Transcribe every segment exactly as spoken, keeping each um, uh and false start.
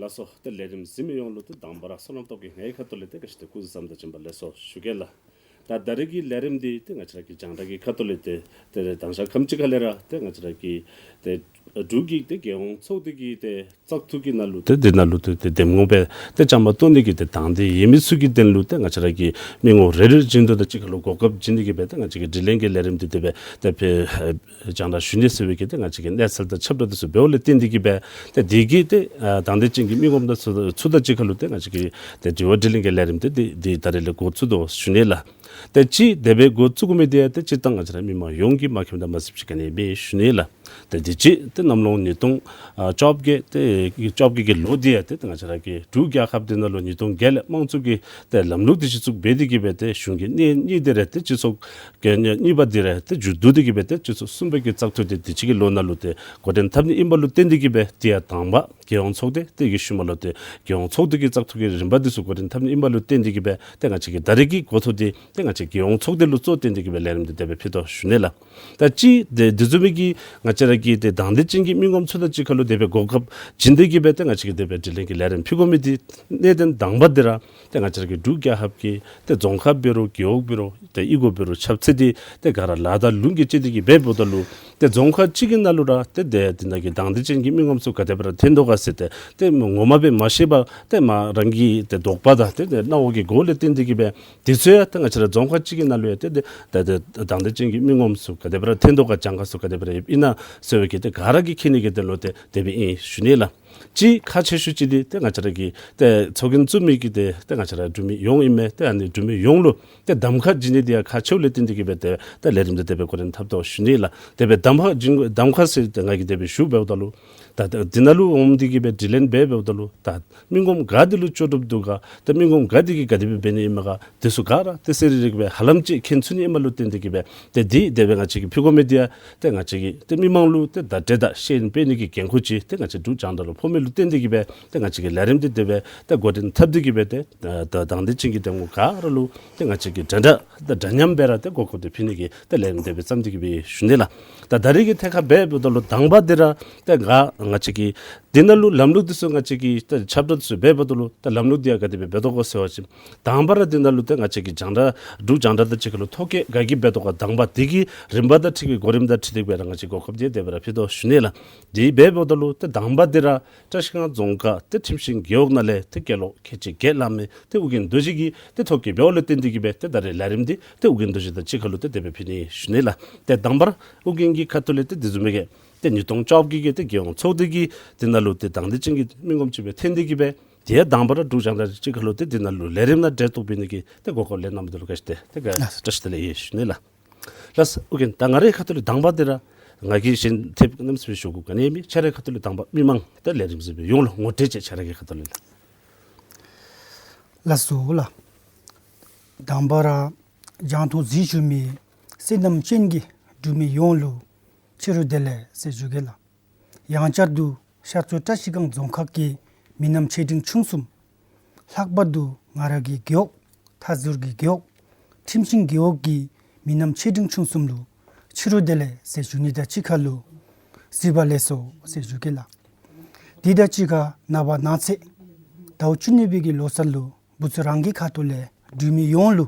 ལགས་སོ། ཏེ་ལས་རིམ་གཟིགས་མི་ཡོངས་ལུ་ཏེ་དང་པ་ར་བསོད་ནམས་སྟོབས་རྒྱས་ངེའི་ཁ་ཐུག་ལས་ཏེ་ག་ཅི་ཏེ་སྐུ་གཟུགས་བཟང་དང་བྱོན་པ་ལེགས་སོ་ཞུ་གེ་ལགས། ད་ད་རེས་ཀྱི་ལས་རིམ་འདི་ཏེ་ང་བཅས་ར་གི་རྒྱང་བསྒྲགས་ཀྱི་ཁ་ཐུག་ལས་ཏེ་ཏེ་དང་ཞག་ཁམས་ཅིག་ཁ་ལས་ར་ཏེ་ང་བཅས་ར་གི་ཏེ་འབྲུག་གི་ཏེ་རྒྱལ་ཡོངས་ཚོགས་སྡེ་གི་ཏེ་བཙག་འཐུ་གི་ནང་ལུ་ཏེ་འདི་ནང་ལུ་ཏེ་ཏེ་འདེམས་ངོ་སྦེ་ཏེ་བཅའ་མར་གཏོགས་ནི་གི་ཏེ་དང་འདོད་ཡོད་མི་ཚུ་གི་དོན་ལུ་ཏེ་ང་བཅས་ར་གི་མི་ངོམ་རེ་རེ་བཞིན་དུ་དང་གཅིག་ཁར་ལུ་གོ་སྐབས་བྱིན་ནི་གི་སྦེ་ཏེ་ང་བཅས་ཀྱིས་དྲི་ལན་གྱི་ལས་རིམ་འདི་དེ་སྦེ་ཏེ་ཕུལ་རྒྱང་བསྒྲགས་ཞུ་ནི་ཟེར་བའི་གི་ཏེ་ང་བཅས་ཀྱི་གནས་ཚུལ་དང་ཁྱབ་བསྒྲགས་འདི་ཚུ་འབདཝ་ལས་བརྟེན་ཏེ་གི་སྦེ་ཏེ་འདི་གིས་ཏེ་ཨ་དང་འདོད་ཅན་གྱི་མི་ངོམ་དང་ཚུ་ཚུ་དང་གཅིག་ཁར་ལུ་ཏེ་ང་བཅས་ཀྱི་ཏེ་དྲི་བ་དྲིས་ལན་གྱི་ལས་རིམ་འདི་འདི་འདི་ད་རེས་ལས་འགོ་བཙུགས་དོ་ཞུ་ནི་ལགས། ཏེ་གཅིག་དེ་སྦེ་འགོ་བཙུགས་དགོ་མི་འདི་ཡང་ཏེ་སྤྱིར་བཏང་ང་བཅས་ར་མི་མང་ཡོངས་ཀྱིས་མ་མཁྱེནམ་དང་མ་གཟིགསཔ་ཅིག་ག་ནི་མེད་ཞུ་ནི་ལགས། ཏེ་དེ་གཅིག་ཏེ་གནམ་ལོ་ཉིས་སྟོང་ཨ་བཅོ་བརྒྱད་ཏེ་བཅོ་བརྒྱད་ཀྱི་ལོ་འདི་ཡང་ཏེ་ང་བཅས་ར་གི་འབྲུག་རྒྱལ་ཁབ་འདི་ནང་ལུ་ཉིས་སྟོང་བརྒྱད་ལས་དམངས་གཙོ་གི་ཏེ་ལམ་ལུགས་འདི་གཞི་བཙུགས་འབད་དེ་གི་སྦེ་ཏེ་གཞུང་གི་གནས་གཉིས་འདི་ར་ཏེ་སྤྱི་ཚོགས་ཀྱི་གནས་གཉིས་པ་འདི་ར་ཏེ་མཇུག་བསྡུ་སྟེ་གི་སྦེ་ཏེ་སྤྱི་ཚོགས་གསུམ་པའི་གི་བཙག་འཐུ་འདི་དེ་ཅིག་གི་ལོ་ནང་ལུ་ཏེ་འགོ་འདྲེན་འཐབ་ནི་ཨིན་པ་ལུ་བརྟེན་ཏེ་གི་སྦེ་ཏེ་ཡང་དང་པ་རྒྱལ་ཡོངས་ཚོགས་སྡེ་དེ་གི་ཤུལ་མ་ལུ་ཏེ་རྒྱལ་ཡོངས་ཚོགས་སྡེ་གི་བཙག་འཐུ་གི་རིམ་པ་འདི་ཚུ་འགོ་འདྲེན་འཐབ་ནི་ཨིན་པ་ལུ་བརྟེན་ཏེ་གི་སྦེ་ཏེ་ང་བཅས་ཀྱི་ད་རེས་ཀྱི་འགོ་ཐོག་འདི་ཏེ་ང་བཅས་རྒྱལ་ཡོངས་ཚོགས་སྡེ་ལུ་གཙོ་བོར་བསྟེན་ཏེ་གི་སྦེ་ལས་རིམ་འདི་དེ་སྦེ་ཕུལ་དོ་ཞུ་ནི་ལགས། ད་གཅིག་ཏེ་འདི་བཟུམ་མའི་གི་ང་བཅས་ར་གི་ཏེ་དང་འདོད་ཅན་གྱི་མི་ངོམ་ཚུ་དང་གཅིག་ཁར་ལུ་དེ་སྦེ་གོ་སྐབས་བྱིན་ཏེ་གི་སྦེ་ཏེ་ང་བཅས་ཀྱིས་དེ་སྦེ་དྲི་ལན་གྱི་ལས་རིམ་ཕུལ་དགོ་མི་འདི་གནད་དོན་དང་པ་འདི་ར་ཏེ་ང་བཅས་ར་གི་འབྲུག་རྒྱལ་ཁབ་ཀྱི་ཏེ་རྫོང་ཁག་འབད་རུང་རྒེད་འོག་འབད་རུང་ཏེ་གཡུས་སྒོ་འབད་རུང་ཁྱབ་ཚད་འདི་ཏེ་ག་ར་ལ་དང་ལུང་གིས་བཅད་དེ་གི་སྦེ་འབདཝ་ད་ལུ་ཏེ་རྫོང་ཁག་གཅིག་གི་ནང་ལུ་ར་ཏེ་ཏེ་འདི་ནང་གི་དང་འདོད་ཅན་གྱི་མི་ངོམ་ཚུ་ག་དེ་སྦེ་ར་ཐོན་དོ་ག་ཟེར་ཏེ་ཏེ་ངོ་མ་སྦེ་མ་ཤེས་པར་ཏེ་མ་རང་གི་ཏེ་དོགས་པ་དང་ཏེ་ཏེ་སྣང་བ་གི་སྒོ་ལས་བརྟེན་ཏེ་གི་སྦེ་དེ་ཚུ་ཡང་ཏེ་ང་བཅས་ར་རྫོང་ཁག་གཅིག་གི་ནང་ལུ་ཡང་ཏེ་ཏེ་ཏེ་ཏེ་དང་འདོད་ཅན་གྱི་མི་ངོམ་ཚུ་ག་དེ་སྦེ་ར་ཐོན་དོ་ག་གྱངས་ཁ་ཚུ་ག་དེ་སྦེ་ར་ཨིན་ན་ཟེར་བའི་གི་ཏེ་ག་ར་གིས་མཁྱེན་ནི་གི་དོན་ལུ་ཏེ་དེ་སྦེ་ཨིན་ཞུ་ནི་ལགས། གཅིག་ཁག་ཆེ་ཤོས་ཅིག་འདི་ཏེ་ང་བཅས་ར་གི་ཏེ་ཚོགས་རྒྱན་བཙུགས་མི་གི་ཏེ་ཏེ་ང་བཅས་ར་འབྲུག་མི་ཡོངས་ཨིན་མས། ཏེ་ཨ་ནི་འབྲུག་མི་ཡོངས་ལུ་ཏེ་གདམ་ཁ་བྱིན་ནི་འདི་ཡང་ཁག་ཆེཝ་ལས་བརྟེན་ཏེ་གི་སྦེ་ཏེ་ཏེ་ལས་རིམ་འདི་དེ་སྦེ་འགོ་འདྲེན་འཐབ་དོ་ཞུ་ནི་ལགས། དེ་སྦེ་གདམ་ཁ་བྱིན་གདམ་ཁ་ཟེར་ཏེ་ང་གིས་དེ་སྦེ་ཞུ་འབདཝ་ད་ལུ་ད་ད་འདི་ནང་ལུ་འོངམ་འདི་གི་སྦེ་དྲི་ལན་འབད་འབདཝ་ད་ལུ་ད་མི་ངོམ་ག་འདི་ལུ་ལྕོགས་གྲུབ་འདུག་ག་ཏེ་མི་ངོམ་ག་འདི་གིས་ག་དེ་སྦེ་འབད་ནི་ཨིན་མས་ག་དེ་ཚུ་ག་ར་ཏེ་གསལ་རི་རི་སྦེ་ཧ་ལམ་ཅིག་མཁྱེན་ཚུགས་ནི་ཨིན་པ་ལུ་བརྟེན་ཏེ་གི་སྦེ་ཏེ་འདི་དེ་སྦེ་ང་བཅས་ཀྱིས་ཕུལ་དགོ་མི་འདི་ཡང་ཏེ་ང་བཅས་ཀྱིས་ཏེ་མི་མང་ལུ་ཏེ་ད་འགྲེལ་དང་ཤེས་ཡོན་སྤེལ་ནི་གི་འགན་ཁུར་ཅིག་ཏེ་ང་བཅས་འབྲུག་རྒྱང་བསྒྲགས་ལུ་ཕོག་མི་ལུ་བརྟེན་ཏེ་གི་སྦེ་ཏེ་ང་བཅས་ཀྱིས་ལས་རིམ་འདི་དེ་སྦེ་ཏེ་འགོ་འདྲེན་འཐབ་སྟེ་གི་སྦེ་ཏེ་ད་ད་དང་འདོད་ཅན་གྱི་འདེམས་ངོ་ག་ར་ལུ་ཏེ་ང་བཅས་ཀྱིས་འདྲ་འདྲ་ད་འདྲ་མཉམ་སྦེ་ར་ཏེ་གོ་སྐབས་འདི་ཕུལ་ནི་གི་ཏེ་ལས་རིམ་དེ་སྦེ་བརྩམས་ཏེ་གི་སྦེ་ཞུ་ནི་ལགས། ད་ད་རེས་ཀྱི་ཐད་ཁར་འབད་འབདཝ་ད་ལུ་དང་པ་འདི་ར་ཏེ་ག་ང་བཅས་ཀྱི་འདི་ནང་ལུ་ལམ་ལུགས་འདི་ཚུ་ང་བཅས་ཀྱིས་ཏེ་ཁྱབ་བསྒྲགས་འདི་ཚུ་འབད་འབདཝ་ད་ལུ་ཏེ་ལམ་ལུགས་འདི་ཡང་ག་དེ་སྦེ་འབད་དོ་ག་ཟེར་བ་ཅིན་དང་པ་ར་འདི་ནང་ལུ་ཏེ་ང་བཅས་ཀྱི་རྒྱང་བསྒྲགས་འབྲུག་རྒྱང་བསྒྲགས་དང་གཅིག་ཁར་ལུ་ཐོ་བཀོད་ག་གིས་འབད་དོ་ག་དང་པ་འདི་གི་རིམ་པ་དང་འཁྲིལ་བའི་གོ་རིམ་དང་འཁྲིལ་ཏེ་གི་སྦེ་ར་ང་བཅས་གོ་སྐབས་འདི་དེ་སྦེ་ར་ཕུལ་དོ་ཞུ་ནི་ལགས། དེ་འབད་འབདཝ་ད་ལུ་ཏེ་དང་པ་འདི་ར་བཀྲ་ཤིས་སྒང་རྫོང་ཁག་ཏེ་ཁྲིམས་ཤིང་རྒེད་འོག་ནང་ལས་ཏེ་དགེ་སློང་ཁལ་གཅིག་བརྒྱད་ལང་མི་ཏེ་ཨོ་རྒྱན་རྡོ་རྗེ་གིས་ཏེ་ཐོ་བཀོད་འབདཝ་ལུ་བརྟེན་ཏེ་གི་སྦེ་ཏེ་ད་རེས་ལས་རིམ་འདི་ཏེ་ཨོ་རྒྱན་རྡོ་རྗེ་དང་གཅིག་ཁར་ལུ་ཏེ་དེ་སྦེ་ཕུལ་ནི་ཞུ་ནི་ལགས། ཏེ་དང་པ་ར་ཨོ་རྒྱན་གྱི་ཁ་ཐུག་ལས་ཏེ་འདི་བཟུམ་མའི་གི་ཏེ་ཉིས་སྟོང་བཅོ་བརྒྱད་ཀྱི་ཏེ་རྒྱལ་ཡོངས་ཚོགས་སྡེ་གི་འདི་ནང་ལུ་ཏེ་དང་འདོད་ཅན་གྱི་མི་ངོམ་ཅིག་སྦེ་ཐོན་ཏེ་གི་སྦེ་ཏེ་དང་པ་ར་འབྲུག་རྒྱང་བསྒྲགས་གཅིག་ཁར་ལུ་ཏེ་འདི་ནང་ལུ་ལས་རིམ་ནང་གྲལ་གཏོགས་འབད་ནི་གི་ཏེ་གོ་སྐབས་ལེན་གནང་མི་འདི་ལུ་བཀའ་དྲིན་ཏེ་བཀའ་དྲིན་ཆེ་ལགས་ཡེ་ཞུ་ནི་ལགས། ལགས་སོ། ཨོ་རྒྱན་ད་ང་རའི་ཁ་ཐུག་ལས་དང་པ་འདི་ར་ང་གིས་ཞལ་འདེབས་གནམ་མེད་ས་མེད་ཞུ་དགོཔ་ག་ནི་མེད། ཁྱོད་རའི་ཁ་ཐུག་ལས་དང་པ་མི་མང་ཏེ་ལས་རིམ་གཟིགས་མི་ཡོངས་ལུ་ངོ་སྤྲོད་ཅིག་ཁྱོད་རའི་ཁ་ཐུག་ལས་ལགས། ལགས་སོ་ལགས། དང་པ་ར་རྒྱང་མཐོང་གཟིགས་བཞུགས་མི་བསོད་ནམས་ཅན་གྱི་འབྲུག་མི་ཡོངས་ལུ་ཕྱི་རུ་བདེ་ལེགས་ཟེར་ཞུ་གེ་ལགས། ཡང་བསྐྱར་དུ་ཤར་ཕྱོགས་བཀྲ་ཤིས་སྒང་རྫོང་ཁག་གི་མི་རྣམ་ཆེ་འབྲིང་ཆུང་གསུམ། ལྷག་པར་དུ་ང་ར་གི་རྒེད་འོག་མཐའ་ཟུར་གྱི་རྒེད་འོག་ཁྲིམས་ཤིང་རྒེད་འོག་གི་མི་རྣམ་ཆེ་འབྲིང་ཆུང་གསུམ་ལུ་ཕྱི་རུ་བདེ་ལེགས་ཟེར་ཞུ་ནི་དང་གཅིག་ཁར་ལུ་གཟིགས་པ་ལེགས་སོ་ཟེར་ཞུ་གེ་ལགས། དེ་དང་གཅིག་ཁར་ནངས་པ་གནངས་ཚེ་ཟླཝ་བཅུ་གཉིས་པའི་གི་ལོ་གསར་ལུ་བུ་ཚུ་རང་གི་ཁ་ཐུག་ལས་འབྲུག་མི་ཡོངས་ལུ་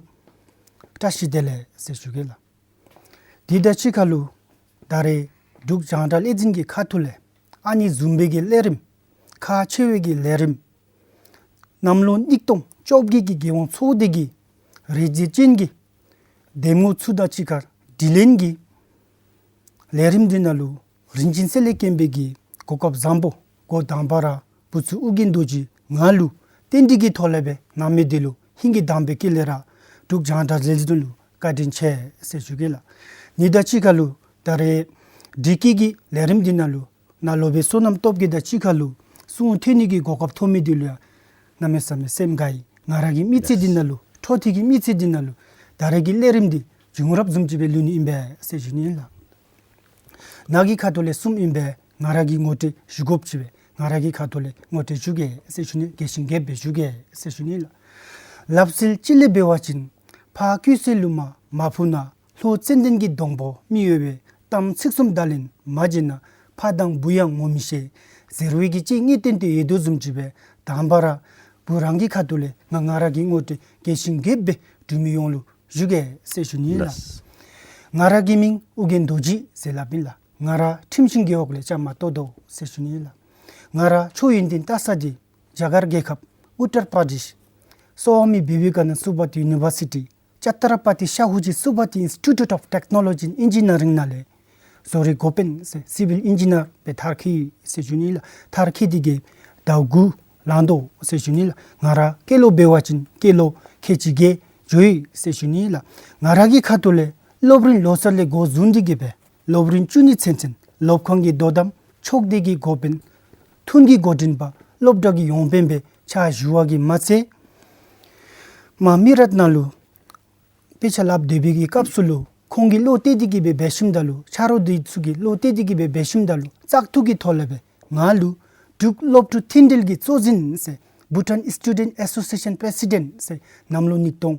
བཀྲ་ཤིས་བདེ་ལེགས་ཟེར་ཞུ་གེ་ལགས། དེ་དང་གཅིག་ཁར་ལུ་ད་རེས་འབྲུག་རྒྱང་བསྒྲགས་ལས་འཛིན་གྱི་ཁ་ཐུག་ལས་ཨ་ནི་བཟུམ་སྦེ་གི་ལས་རིམ་ཁག་ཆེ་བའི་གི་ལས་རིམ་གནམ་ལོ་ཉིས་སྟོང་བཅོ་བརྒྱད་ཀྱི་རྒྱལ་ཡོངས་ཚོགས་སྡེ་གི་རེ་འདོད་ཅན་གྱི་འདེམས་ངོ་ཚུ་དང་གཅིག་ཁར་དྲི་ལན་གྱི་ལས་རིམ་འདི་ནང་ལུ་རིན་ཆེན་གསེར་ལས་དཀོན་པའི་གི་གོ་སྐབས་བཟང་པོ་འགོ་དང་པ་ར་བུ་ཚུ་ཨོ་རྒྱན་རྡོ་རྗེ་ང་ལུ་རྟེན་འབྲེལ་གྱི་ཐོག་ལས་སྦེ་གནང་མི་འདི་ལུ་ཧིང་གི་དྭངས་པའི་དཀྱིལ་ལས་ར་འབྲུག་རྒྱང་བསྒྲགས་ལས་འཛིན་ལུ་བཀའ་དྲིན་ཆེ་ཟེར་ཞུ་གེ་ལགས། ཨ་ནི་དང་གཅིག་ཁར་ལུ་ད་རེས་འབྲི་གུང་གི་ལས་རིམ་འདི་ནང་ལུ་ནཱ་སློབ་དཔོན་བསོད་ནམས་སྟོབས་རྒྱས་དང་གཅིག་ཁར་ལུ་གསུང་ཐོས་ནི་གི་གོ་སྐབས་ཐོབ་མི་འདི་ལུ་ཡང་གནམ་མེད་ས་མེད་སེམས་དགའ་ཡི། ང་ར་གི་མི་ཚེ་འདི་ནང་ལུ་འཕྲོ་མཐུད་ཀྱི་མི་ཚེ་འདི་ནང་ལུ་ད་རེས་ཀྱི་ལས་རིམ་འདི་བྱུང་རབས་བཟུམ་ཅིག་སྦེ་ལུས་ནི་ཨིན་པས་ཟེར་ཞུ་ནི་ཨིན་ལགས། ནཱ་གི་ཁ་ཐུག་ལས་གསུངམ་ཨིན་པས། ང་ར་གིས་ངོ་སྤྲོད་ཞུ་དགོཔ་ཅིག་སྦེ་ང་ར་གི་ཁ་ཐུག་ལས་ངོ་སྤྲོད་ཞུ་གེ་ཟེར་ཞུ་ནི། རྒྱས་ཤིང་རྒྱསཔ་སྦེ་ཞུ་གེ་ཟེར་ཞུ་ནི་ལགས། ལགཔ་སེལ་ཅིག་ལས་འབད་བ་ཅིན་ཕ་བཀོད་སའི་ལུ་མ་མ་ཕུ་ན། ལྷོ་ཙན་དན་གྱི་སྡོང་པོ་མི་གཡོ་བའི། གཏམ་ཚིག་གསུམ་བརྡ་ལན་མ་བྱིན་ན། ཕ་དང་བུ་ཡང་ངོ་མི་ཤེས། ཟེར་བའི་གི་ཅིག་ངེས་གཏན་དུ་ཡོད་དོ་བཟུམ་ཅིག་སྦེ་དང་པ་ར་བུ་རང་གི་ཁ་ཐུག་ལས་ང་ང་ར་གི་ངོ་སྤྲོད་རྒྱས་ཤིང་རྒྱསཔ་སྦེ་འབྲུག་མི་ཡོངས་ལུ་ཞུ་གེ་ཟེར་ཞུ་ནི་ལགས། ལགས། ང་ར་གི་མིང་ཨོ་རྒྱན་རྡོ་རྗེ་ཟེར་སླབ་ཨིན་ལགས། ང་ར་ཁྲིམས་ཤིང་རྒེད་འོག་ལས་བཅའ་མར་གཏོགས་དོ་ཟེར་ཞུ་ནི་ལགས། ང་ར་ཆོས་ཡོན་ཏན་ལྟ་ས་འདི་རྒྱ་གར་རྒྱལ་ཁབ་ཨུ་ཏར་པར་དེཤ་སྭ་མི་བི་བེ་ཀ་ནནྡ་སུ་བ་ཏི་ཡུ་ནི་བར་སི་ཊི་ཆ་ཏྲ་པ་ཏི་ཤ་ཧུ་ཇི་སུ་བ་ཏི་ཨིནས་ཊི་ཊུཊ་ཨོཕ་ཊེཀ་ནོ་ལོ་ཇི་ཨེནཌ་ཨིན་ཇི་ནི་ཡ་རིང་ནང་ལས་ཟོ་རི་འགོ་དཔོན་ཟེར་སི་བིལ་ཨིན་ཇི་ནི་ཡར་སྦེ་མཐར་འཁྱོལ་ཡི་ཟེར་ཞུ་ནི་ལགས། མཐར་འཁྱོལ་ཏེ་གི་ཟླཝ་དགུ་ལང་དོ་ཟེར་ཞུ་ནི་ལགས། ང་ར་སྐྱེས་ལོ་འབད་བ་ཅིན་སྐྱེས་ལོ་ཁལ་གཅིག་བརྒྱད་འགྱོ་ཡི་ཟེར་ཞུ་ནི་ལགས། ང་ར་གི་ཁ་ཐུག་ལས་སློབ་རིམ་ལོ་གསར་ལས་འགོ་བཟུང་སྟེ་གི་སྦེ་སློབ་རིམ་བཅུ་གཉིས་ཚུན་ཚོད་སློབ་ཁང་གི་དོ་དམ་ཕྱོགས་སྡེ་གི་འགོ་དཔོན་ཐོན་གྱི་འགོ་འདྲེན་པ་སློབ་གྲྭ་གི་ཡོངས་དཔོན་སྦེ་ཕྱག་ཞུ་བ་གིས་མ་ཚད་མར་མི་རྟ་ནང་ལུ་དཔེ་ཆ་སླབ་སྡོད་པའི་གི་སྐབས་སུ་ལུ་ཁོང་གིས་བློ་གཏད་དེ་གི་སྦེ་འབད་ཞིནམ་ད་ལུ་ཆ་རོགས་འདི་ཚུ་གིས་བློ་གཏད་དེ་གི་སྦེ་འབད་ཞིནམ་ད་ལུ་བཙག་འཐུ་གི་ཐོག་ལས་སྦེ་ང་ལུ་འབྲུག་སློབ་ཕྲུག་མཐུན་འབྲེལ་གྱི་གཙོ་འཛིན་ཟེར་བྷུ་ཊཱན་སི་ཊུ་ཌེནཊ་ཨེ་སོ་སི་ཨེ་ཤཱན་པི་རེ་སི་ཌེནཊ་ཟེར་གནམ་ལོ་ཉིས་སྟོང་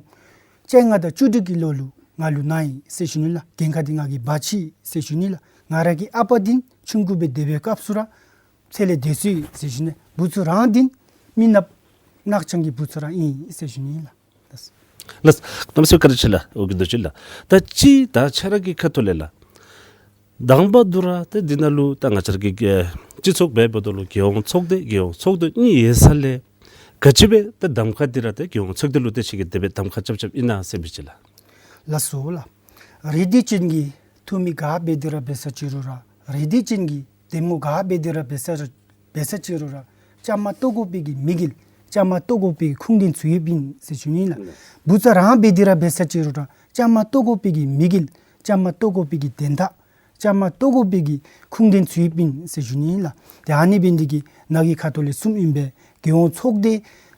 བཅོ་ལྔ་དང་བཅུ་དྲུག་གི་ལོ་ལུ་ང་ལུ་གནང་ཡི་ཟེར་ཞུ་ནི་ལགས། འགན་ཁག་འདི་ང་གིས་འབག་ཅི་ཟེར་ཞུ་ནི་ལགས། ང་ར་གི་ཨ་པ་འདི་ཆུང་ཀུ་སྦེ་སྡོད་པའི་སྐབས་སུ་ར་ཚེ་ལས་འདས་སོ་ཡི་ཟེར་ཞུ་ནི། བུ་ཚུ་རང་འདི་མི་ནགཔ་ནག་ཅང་གི་བུ་ཚུ་ར་ཨིན་ཟེར་ཞུ་ནི་ལགས། ལགས། གནམ་མེད་ས་མེད་བཀའ་དྲིན་ཆེ་ལགས། ཨོ་རྒྱན་རྡོ་རྗེ་ལགས། ད་ཅི་ད་ཁྱོད་ར་གི་ཁ་ཐུག་ལས་ལགས། དང་པ་དུ་ར་ཏེ་འདི་ནང་ལུ་ད་ང་བཅས་ར་གི་སྤྱི་ཚོགས་འབདཝ་ད་ལུ་རྒྱལ་ཡོངས་ཚོགས་སྡེ་རྒྱལ་ཡོངས་ཚོགས་འདུ་གཉིས་ཡོད་ས་ལས་ག་ཅི་སྦེ་ཏེ་གདམ་ཁ་འདི་ར་ཏེ་རྒྱལ་ཡོངས་ཚོགས་སྡེ་ལུ་ཏེ་ཁྱོད་ཀྱིས་དེ་སྦེ་གདམ་ཁ་རྐྱབ་རྐྱབ་ཨིན་ན་ཟེར་མི་ཅིག་ལགས། ལགས་སོ་ལགས། རེ་འདོད་ཅན་གྱིས་འཐུས་མི་ག་འབད་དེ་ར་འབད་ས་ཅི་རུང་ར་རེ་འདོད་ཅན་གྱིས་གདམ་ངོ་ག་འབད་དེ་ར་འབད་ས་འབད་ས་ཅི་རུང་ར་བཅའ་མར་གཏོགས་དགོ་པའི་གི་དམིགས་ཡུལ་བཅའ་མར་གཏོགས་དགོ་པའི་གི་ཁུངས་དོན་ཚུ་ཡོདཔ་ཨིན་ཟེར་ཞུ་ནི་ལགས། བུ་ཚ་རང་འབད་དེ་ར་འབད་ས་ཅི་རུང་ར་བཅའ་མར་གཏོགས་དགོ་པའི་གི་དམིགས་ཡུལ་བཅའ་མར་གཏོགས་དགོ་པའི་གི་དོན་དག་བཅའ་མར་གཏོགས་དགོ་པའི་གི་ཁུངས་དོན་ཚུ་ཡོདཔ་ཨིན་ཟེར་ཞུ་ནི་ལགས། ཏེ་ཨ་ནི་འབད་ནི་འདི་གིས་ནཱ་གི་ཁ་ཐུག་ལས་གསུངམ་ཨིན་པས། རྒྱལ་ཡོངས་ཚོགས་སྡེ་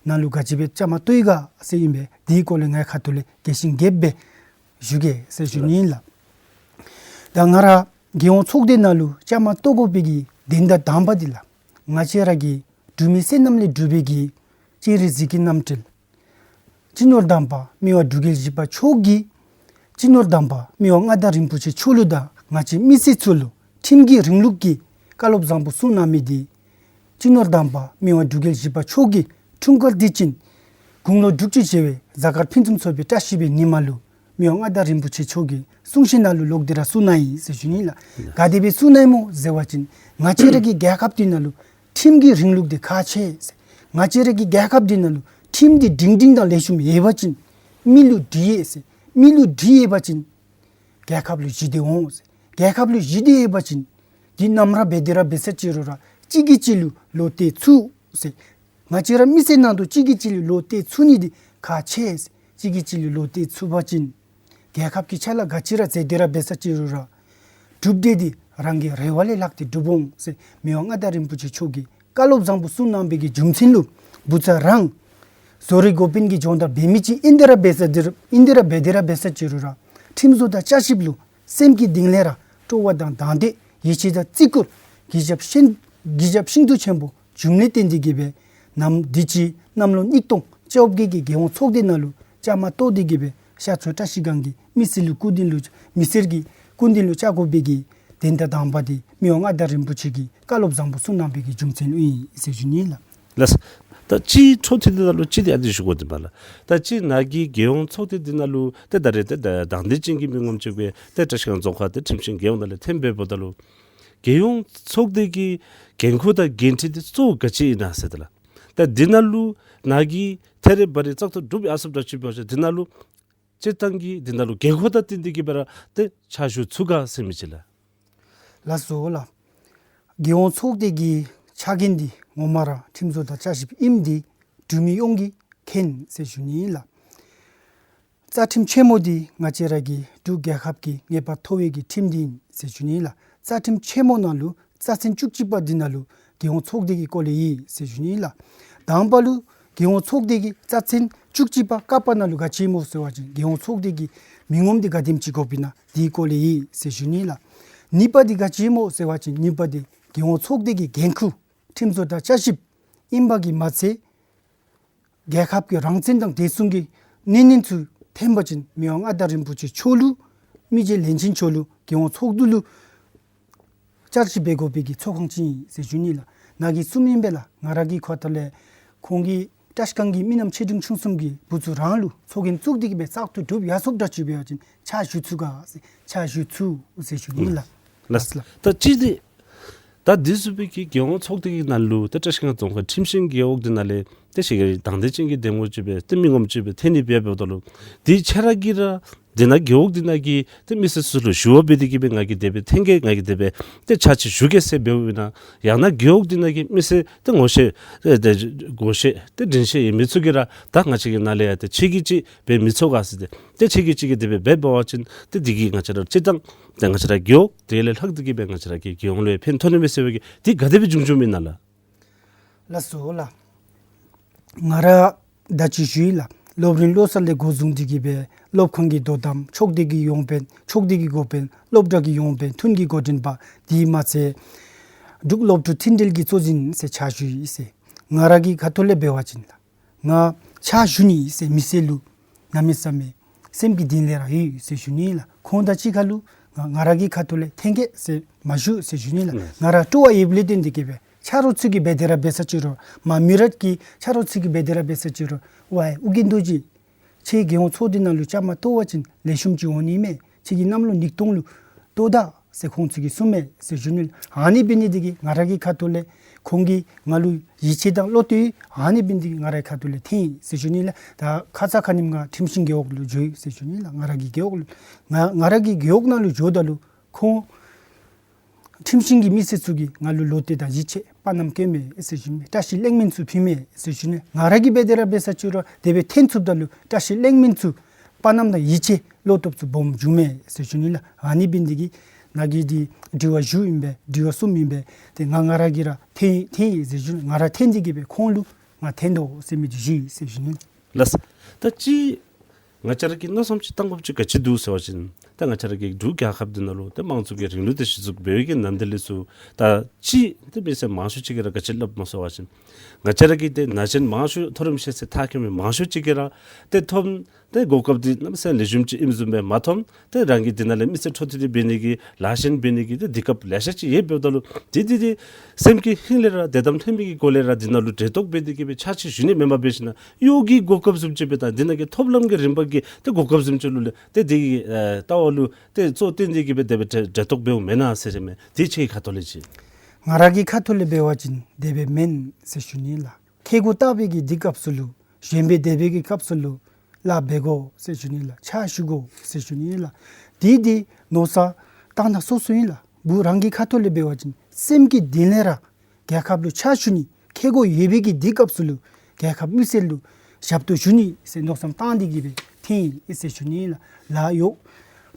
ནང་ལུ་ག་ཅི་སྦེ་བཅའ་མར་གཏོགས་ཡི་ག་ཟེར་ཨིན་པས། དེའི་སྐོར་ལས་ངེའི་ཁ་ཐུག་ལས་རྒྱས་ཤིང་རྒྱསཔ་སྦེ་ཞུ་གེ་ཟེར་ཞུ་ནི་ལགས། ད་ང་ར་རྒྱལ་ཡོངས་ཚོགས་སྡེ་ནང་ལུ་བཅའ་མར་གཏོགས་དགོ་པའི་གི་དོན་དག་དང་པ་འདི་ལགས། ང་བཅས་ར་གི་འབྲུག་མི་བསོད་ནམས་ལས་གྲུབ་པའི་གི་སྤྱན་རས་གཟིགས་ཀྱི་རྣམ་འཕྲུལ་སྤྱི་ནོར་དམ་པ་མི་དབང་འབྲུག་རྒྱལ་བཞི་པ་མཆོག་གིས་སྤྱི་ནོར་དམ་པ་མི་དབང་མངའ་བདག་རིན་པོ་ཆེ་མཆོག་ལུ་དང་ང་བཅས་མི་སེར་ཚུ་ལུ་ཁྲིམས་ཀྱི་རིང་ལུགས་ཀྱི་བཀའ་སློབ་བཟང་པོ་གསུངས་གནང་མི་འདི་སྤྱི་ནོར་དམ་པ་མི་དབང་འབྲུག་རྒྱལ་བཞི་པ་མཆོག་གི་འཁྲུངས་སྐར་དུས་ཆེན་དགུང་ལོ་དྲུག་ཅུ་བཞེས་པའི་གཟའ་སྐར་ཕུན་སུམ་ཚོགས་པའི་བཀྲ་ཤིས་པའི་ཉི་མ་ལུ་མི་དབང་མངའ་བདག་རིན་པོ་ཆེ་མཆོག་གི་གསུང་བཤད་ནང་ལུ་ལོག་སྟེ་ར་གསུངས་གནང་ཡི་ཟེར་ཞུ་ནི་ལགས། ག་དེ་སྦེ་གསུངས་གནངམ་སྨོ་ཟེར་བ་ཅིན་ང་བཅས་ར་གི་རྒྱལ་ཁབ་འདི་ནང་ལུ་ཁྲིམས་ཀྱི་རིང་ལུགས་འདི་ཁག་ཆེ་ཟེར། ང་བཅས་ར་གི་རྒྱལ་ཁབ་འདི་ནང་ལུ་ཁྲིམས་འདི་སྒྲིང་སྒྲིང་དང་ལེགས་ཤོམ་ཡོད་པ་ཅིན་མི་ལུ་སྒྲིག་ཡོད་ཟེར། མི་ལུ་སྒྲིག་ཡོད་པ་ཅིན་རྒྱལ་ཁབ་ལུ་ཞི་བདེ་འོང་ཟེར། རྒྱལ་ཁབ་ལུ་ཞི་བདེ་ཡོད་པ་ཅིན་འདི་ནམ་ར་འབད་དེ་ར་འབད་ས་ཅི་རུང་ར་གཅིག་གིས་གཅིག་ལུ་བློ་གཏད་ཚུགས་ཟེར། ང་བཅས་ར་མི་སེར་ནང་དུ་གཅིག་གིས་གཅིག་ལུ་བློ་གཏད་ཚུགས་ནི་འདི་ཁག་ཆེ་ཟེར། གཅིག་གིས་གཅིག་ལུ་བློ་གཏད་ཚུགས་པ་ཅིན་རྒྱལ་ཁབ་ཀྱི་ཕྱག་ལཱ་ག་ཅི་ར་མཛད་དེ་ར་འབད་ས་ཅི་རུང་ར་གྲུབ་འབྲས་འདི་རང་གི་རེ་བ་ལས་ལྷག་སྟེ་འགྲུབ་འོང་ཟེར་མི་དབང་མངའ་བདག་རིན་པོ་ཆེ་མཆོག་གིས་བཀའ་སློབ་བཟང་པོ་གསུངས་གནང་བའི་གི་རྒྱུ་མཚན་ལུ་བུ་ཚ་རང་ཟོ་རི་འགོ་དཔོན་གྱི་སྦྱོང་བརྡར་འབད་མི་ཅིག་ཨིན་དེ་ར་འབད་ས་འདི་ར་ཨིན་དེ་ར་འབད་དེ་ར་འབད་ས་ཅི་རུང་ར་ཁྲིམས་བཟོ་དང་བསྐྱར་ཞིབ་ལུ་སེམས་ཀྱི་གཏིང་ལས་ར་སྤྲོ་བ་དང་དང་འདོད་ཡིད་ཆེས་དང་བརྩི་བཀུར་གུས་ཞབས་ཤིན་གུས་ཞབས་ཤིན་ཏུ་ཆེན་པོ་བྱུངམ་ལས་བརྟེན་ཏེ་གི་སྦེ་ནམ་འདི་ཅིག་གནམ་ལོ་ཉིས་སྟོང་བཅོ་བརྒྱད་ཀྱི་རྒྱལ་ཡོངས་ཚོགས་སྡེ་ནང་ལུ་བཅའ་མར་གཏོགས་ཏེ་གི་སྦེ་ཤར་ཕྱོགས་བཀྲ་ཤིས་སྒང་གི་མི་སེར་ལུ་སྐུ་མདུན་ལུ་མི་སེར་གྱི་སྐུ་མདུན་ལུ་བཅར་དགོ་པའི་གི་དོན་དག་དང་པ་འདི་མི་དབང་མངའ་བདག་རིན་པོ་ཆེ་གིས་བཀའ་སློབ་བཟང་པོ་གསུངས་གནང་བའི་གི་རྒྱུ་མཚན་ལུ་ཨིན་ཟེར་ཞུ་ནི་ལགས། ལགས། ད་ཅི་འཕྲོ་མཐུད་དེ་ད་ལུ་ཅི་དེ་ཨ་ནི་ཞུ་དགོ་དེ་མས་ལགས། ད་ཅི་ནཱ་གི་རྒྱལ་ཡོངས་ཚོགས་སྡེ་འདི་ནང་ལུ་ཏེ་ད་རེས་ཏེ་ད་དང་འདོད་ཅན་གྱི་མི་ངོམ་ཅིག་སྦེ་ཏེ་བཀྲ་ཤིས་སྒང་རྫོང་ཁག་ཏེ་ཁྲིམས་ཤིང་རྒེད་འོག་ནང་ལས་འཐོན་འབདཝ་ད་ལུ་རྒྱལ་ཡོངས་ཚོགས་སྡེ་གི་འགན་ཁུར་དང་འགན་འཁྲི་འདི་གཙོ་བོ་ག་ཅི་ཨིན་ན་ཟེར་ཏེ་ལགས། ད་འདི་ནང་ལུ་ནཱ་གིས་ཐད་རི་བ་རི་བཙག་འཐུ་གྲུབ་ཡར་སོངམ་འདྲཝ་ཅིག་འབད་བ་ཅིན་འདི་ནང་ལུ་སྤྱིར་བཏང་གི་འདི་ནང་ལུ་འགན་ཁུར་དང་བསྟུན་ཏེ་གི་སྦེ་ར་ཏེ་ཕྱག་ཞུ་ཚུགས་ག་ཟེར་མི་ཅིག་ལགས། ལགས་སོ་ལགས། རྒྱལ་ཡོངས་ཚོགས་སྡེ་གི་ཕྱག་འགན་འདི་ངོ་མ་ར་ཁྲིམས་བཟོ་དང་བསྐྱར་ཞིབ་ཨིནམ་འདི་འབྲུག་མི་ཡོངས་ཀྱིས་མཁྱེན་ཟེར་ཞུ་ནི་ལགས། རྩ་ཁྲིམས་ཆེན་མོ་འདི་ང་བཅས་ར་གི་འབྲུག་རྒྱལ་ཁབ་ཀྱི་ངེས་པར་མཐོ་བའི་གི་ཁྲིམས་འདི་ཨིན་ཟེར་ཞུ་ནི་ལགས། རྩ་ཁྲིམས་ཆེན་མོ་ནང་ལུ་རྩ་ཚན་བཅུ་གཅིག་པ་འདི་ནང་ལུ་རྒྱལ་ཡོངས་ཚོགས་སྡེ་གི་སྐོར་ལས་ཨིན་ཟེར་ཞུ་ནི་ལགས། དང་པ་ལུ་རྒྱལ་ཡོངས་ཚོགས་སྡེ་གི་རྩ་ཚན་བཅུ་གཅིག་པ་ཀ་པ་ནང་ལུ་ག་ཅི་སྨོ་ཟེར་བ་ཅིན་རྒྱལ་ཡོངས་ཚོགས་སྡེ་གི་མི་ངོམ་འདི་ག་དེམ་ཅིག་དགོཔ་ཨིན་ན་དེའི་སྐོར་ལས་ཨིན་ཟེར་ཞུ་ནི་ལགས། གཉིས་པ་འདི་ག་ཅི་སྨོ་ཟེར་བ་ཅིན་གཉིས་པ་འདི་རྒྱལ་ཡོངས་ཚོགས་སྡེ་གི་འགན་ཁུར་ཁྲིམས་བཟོ་དང་བསྐྱར་ཞིབ་ཨིན་པ་གིས་མ་ཚད་རྒྱལ་ཁབ་ཀྱི་རང་བཙན་དང་བདེ་སྲུང་གི་གནད་དོན་ཚུ་ཐོན་པ་ཅིན་མི་དབང་མངའ་བདག་རིན་པོ་ཆེ་མཆོག་ལུ་མི་རྗེ་བློན་ཆེན་མཆོག་ལུ་རྒྱལ་ཡོངས་ཚོགས་འདུ་ལུ་བསྐྱར་ཞིབ་འབད་དགོ་པའི་གི་ཚོགས་ཁང་ཅིག་ཨིན་ཟེར་ཞུ་ནི་ལགས། ནཱ་གིས་གསུངམ་ཨིན་པས་ལགས། ང་ར་གི་ཁ་ཐུག་ལས་ཁོང་གི་བཀྲིས་སྒང་གི་མི་རྣམས་ཆེ་འབྲིང་ཆུང་གསུམ་གྱིས་བུ་ཚུ་རང་ལུ་ཚོགས་རྒྱན་བཙུགས་ཏེ་གི་སྦེ་བཙག་འཐུ་གྲུབ་ཡར་སོངམ་འདྲཝ་ཅིག་འབད་བ་ཅིན་ཕྱག་ཞུ་ཚུགས་ག་ཟེར། ཕྱག་ཞུ་ཚུགས་ཟེར་ཞུ་ནི་ལགས། ལགས། ལགས། ད་ཅི་འདི་ད་འདི་བཟུམ་སྦེ་གི་རྒྱལ་ཡོངས་ཚོགས་སྡེ་གི་ནང་ལུ་ད་བཀྲིས་སྒང་རྫོང་ཁག་ཁྲིམས་ཤིང་རྒེད་འོག་འདི་ནང་ལས་ཏེ་ཞེ་གི་དང་འདོད་ཅན་གྱི་གདམ་ངོ་ཅིག་སྦེ་ཏེ་མི་ངོམ་ཅིག་སྦེ་འཐོན་ནི་འབད་འབདཝ་ད་ལུ་འདི་ཁྱོད་ར་གིས་ར་འདི་ནང་རྒེད་འོག་འདི་ནང་གི་ཏེ་མི་སེར་ཚུ་ལུ་ཞུ་བ་འབད་དེ་གི་སྦེ་ང་གིས་དེ་སྦེ་འཐོན་གེ་ང་གིས་དེ་སྦེ་ཏེ་ཕྱག་ཕྱིད་ཞུ་གེ་ཟེར་འབདཝ་ཨིན་ན། ཡང་ན་རྒེད་འོག་འདི་ནང་གི་མི་སེར་ཏེ་ངོ་ཤེས་ཨེ་ཏེ་ངོ་ཤེས་ཏེ་འདྲིས་ཤེས་ཡོད་མི་ཚུ་གིས་ར་ད་ང་བཅས་ཀྱི་ནང་ལས་ཡང་ཏེ་ཁྱོད་ཀྱིས་ཅིག་འབད་མི་ཚུགས་ག་ཟེར་ཏེ་ཏེ་ཁྱོད་ཀྱིས་ཅིག་གིས་དེ་སྦེ་འབད་འབད་བ་ཅིན་ཏེ་འདི་གིས་ང་བཅས་ར་སྤྱིར་བཏང་ཏེ་ང་བཅས་ར་རྒེད་འོག་དེ་ལས་ལྷག་སྟེ་གི་སྦེ་ང་བཅས་ར་གི་རྒྱལ་ཡོངས་ལུ་ཡང་ཕན་ཐོགས་ནི་མས་ཟེར་བའི་གི་འདི་ག་དེ་སྦེ་བྱུང་བྱུངམ་ཨིན་ན་ལགས། ལགས་སོ་ལགས། ང་ར་ད་ཅི་ཞུ་ཡི་ལགས། སློབ་རིམ་བློ་གསར་ལས་འགོ་བཟུང་སྟེ་གི་སྦེ་སློབ་ཁང་གི་དོ་དམ་ཕྱོགས་སྡེ་གི་ཡོངས་དཔོན་ཕྱོགས་སྡེ་གི་འགོ་དཔོན་སློབ་གྲྭ་གི་ཡོངས་དཔོན་ཐུན་གྱི་འགོ་འདྲེན་པ་དེ་མ་ཚད་འབྲུག་སློབ་ཕྲུག་མཐུན་འབྲེལ་གྱི་གཙོ་འཛིན་ཟེར་ཕྱག་ཞུ་ཡི་ཟེར། ང་ར་གི་ཁ་ཐུག་ལས་འབད་བ་ཅིན་ལགས། ང་ཕྱག་ཞུ་ནི་ཟེར་མི་སེར་ལུ་གནམ་མེད་ས་མེད་སེམས་ཀྱི་གཏིང་ལས་ར་ཡོད་ཟེར་ཞུ་ནི་ལགས། ཁོང་དང་གཅིག་ཁར་ལུ་ང་ང་ར་གི་ཁ་ཐུག་ལས་འཐོན་གེ་ཟེར་མ་ཞུ་ཟེར་ཞུ་ནི་ལགས། ང་ར་སྤྲོ་བ་ཡོདཔ་ལས་བརྟེན་ཏེ་གི་སྦེ་ཆ་རོགས་ཚུ་གིས་འབད་དེ་ར་འབད་ས་ཅིག་རུང་མ་མི་རབས་ཀྱི་ཆ་རོགས་ཚུ་གིས་འབད་དེ་ར་འབད་ས་ཅིག་རུང་ཝའི་ཨོ་རྒྱན་རྡོ་རྗེ་ཁྱོད་རྒྱལ་ཡོངས་ཚོགས་སྡེ་ནང་ལུ་བཅའ་མར་གཏོགས་པ་ཅིན་ལེགས་ཤོམ་ཅིག་འོང་ནི་མས། ཁྱོད་ཀྱི་གནམ་ལོ་ཉིས་སྟོང་ལུ་གཏོགས་ད་ཟེར་ཁོང་ཚུ་གིས་གསུངམ་མས་ཟེར་ཞུ་ནི་ལགས། ཨ་ནི་འབད་ནི་འདི་གིས་ང་ར་གི་ཁ་ཐུག་ལས་ཁོང་གིས་ང་ལུ་ཡིད་ཆེས་དང་བློ་གཏད་ཡི། ཨ་ནི་འབད་ནི་འདི་གིས་ང་རའི་ཁ་ཐུག་ལས་འཐོན་ཡི་ཟེར་ཞུ་ནི་ལགས། ད་ཁ་ཙ་ཁ་ཉིནམ་ང་ཁྲིམས་ཤིང་རྒེད་འོག་ལུ་འགྱོ་ཡི་ཟེར་ཞུ་ནི་ལགས། ང་ར་གི་རྒེད་འོག་ལུ་ང་ང་ར་གི་རྒེད་འོག་ནང་ལུ་འགྱོཝ་ད་ལུ་ཁོང་ཁྲིམས་ཤིང་གི་མི་སེར་ཚུ་གིས་ང་ལུ་བློ་གཏད་དང་ཡིད་ཆེས་དཔའ་ཉམས་བསྐྱེདཔ་མས་ཟེར་ཞུ་ནི། བཀྲ་ཤིས་ལེགས་སྨོན་ཚུ་ཕུལཝ་མས་ཟེར་ཞུ་ནི། ང་ར་གིས་འབད་དེ་ར་འབད་ས་ཅིག་རུང་དེ་སྦེ་འཐོན་ཚུགསཔ་ད་ལུ་བཀྲ་ཤིས་ལེགས་སྨོན་ཚུ་དཔའ་ཉམས་དང་ཡིད་ཆེས་བློ་སྟོབས་ཚུ་སྦོམ་བྱུངམ་མས་ཟེར་ཞུ་ནི་ལགས། ཨ་ནི་འབད་ནི་འདི་གིས་ནཱ་གིས་འདི་དྲི་བ་ཞུཝ་ཨིན་པས། དྲི་བ་གསུངམ་ཨིན་པས། ཏེ་ང་ང་ར་གིས་ར་འཐོན་འཐོན་ཡི་ཟེར་ཞུ་ནི། ང་ར་འཐོན་ཏེ་གི་སྦེ་ཁོང་ལུ་ང་འཐོན་དོ་ཟེར་མི་འདི་ཞུ་ཡི་ཟེར་ཞུ་ནི་ལགས། ལགས། ད་ཅི་ང་བཅས་ར་གིས་མནོ་བསམ་ཅིག་བཏང་དགོཔ་ཅིག་ག་ཅི་འདུག་ཟེར་བ་ཅིན་ད་ང་བཅས་ར་གི་འབྲུག་རྒྱལ་ཁབ་འདི་ནང་ལུ་ད་དམངས་གཙོ་གི་རིང་ལུགས་འདི་གཞི་བཙུགས་འབད་བའི་གི་ནམ་དུས་ལས་ཚུར་ད་ཅི་ད་མི་སེར་མང་ཤོས་ཅིག་གིས་ར་ག་ཅི་སླབ་སྨོ་ཟེར་བ་ཅིན་ང་བཅས་ར་གི་ཏེ་ན་གཞོན་མང་ཤོས་མཐོ་རིམ་ཤེས་ཚད་མཐར་འཁྱོལ་མི་མང་ཤོས་ཅིག་གིས་ར་ཏེ་ཐོབ་ཏེ་གོ་སྐབས་འདི་གནམ་མེད་ས་མེད་ལེགས་ཤོམ་ཅིག་ཨིནམ་བཟུམ་སྦེ་མ་ཐོབ། ཏེ་རང་གི་འདི་ནང་ལས་མི་སེར་འཕྲོ་མཐུད་དེ་འབད་ནི་གི་ལཱ་གཞན་འབད་ནི་གི་ཏེ་དུས་སྐབས་ལེ་ཤ་ཅིག་ཡོདཔ་འབདཝ་ད་ལུ་ཏེ་འདི་ཏེ་སེམས་ཀྱི་ཧིང་ལས་ར་དད་དམ་ལྷད་མེད་ཀྱི་སྒོ་ལས་ར་འདི་ནང་ལུ་གྲལ་གཏོགས་འབད་དེ་གི་སྦེ་ཕྱག་ཕྱིད་ཞུ་ནི་མེན་པར་འབད་ཞིན་ན་གཡོག་གི་གོ་སྐབས་བཟུམ་ཅིག་སྦེ་དང་འདི་ནང་གི་ཐོབ་ལམ་གྱི་རིམ་པ་གི་ཏེ་གོ་སྐབས་བཟུམ་ཅིག་ལུ་ལས་ཏེ་འདི་གི་ཨེ་ལྟ་བ་ལུ་ཏེ་གཙོ་བོ་བཏོན་ཏེ་གི་སྦེ་དེ་སྦེ་གྲལ་གྲལ་གཏོགས་འབདཝ་མེན་ན་ཟེར་མས། དེ་ཁྱོད་ཁ་ཐུག་ལས་ཅིག། ང་ར་གི་ཁ་ཐུག་ལས་འབད་བ་ཅིན་དེ་སྦེ་མེན་ཟེར་ཞུ་ནི་ལགས། ཁེ་གོ་བཏབ་པའི་གི་དུས་སྐབས་སུ་ལུ་གཞན་སྦེ་དེ་སྦེ་གི་སྐབས་སུ་ལུ་ལཱ་འབད་དགོ་ཟེར་ཞུ་ནི་ལགས། ཕྱག་ཞུ་དགོ་ཟེར་ཞུ་ནི་ལགས། དེ་དེ་མནོ་བསམ་བཏང་ད་སོ་སོ་ཨིན་ལགས། བུ་རང་གི་ཁ་ཐུག་ལས་འབད་བ་ཅིན་སེམས་ཀྱི་གཏིང་ལས་ར་རྒྱལ་ཁབ་ལུ་ཕྱག་ཞུ་ནི། ཁེ་གོ་ཡོད་པའི་གི་དུས་སྐབས་སུ་ལུ་རྒྱལ་ཁབ་མི་སེར་ལུ་ཞབས་ཏོག་ཞུ་ནི་ཟེར་མནོ་བསམ་བཏང་སྟེ་གི་སྦེ་འཐོན་ཡི་ཟེར་ཞུ་ནི་ལགས། ལཱ་གཡོག་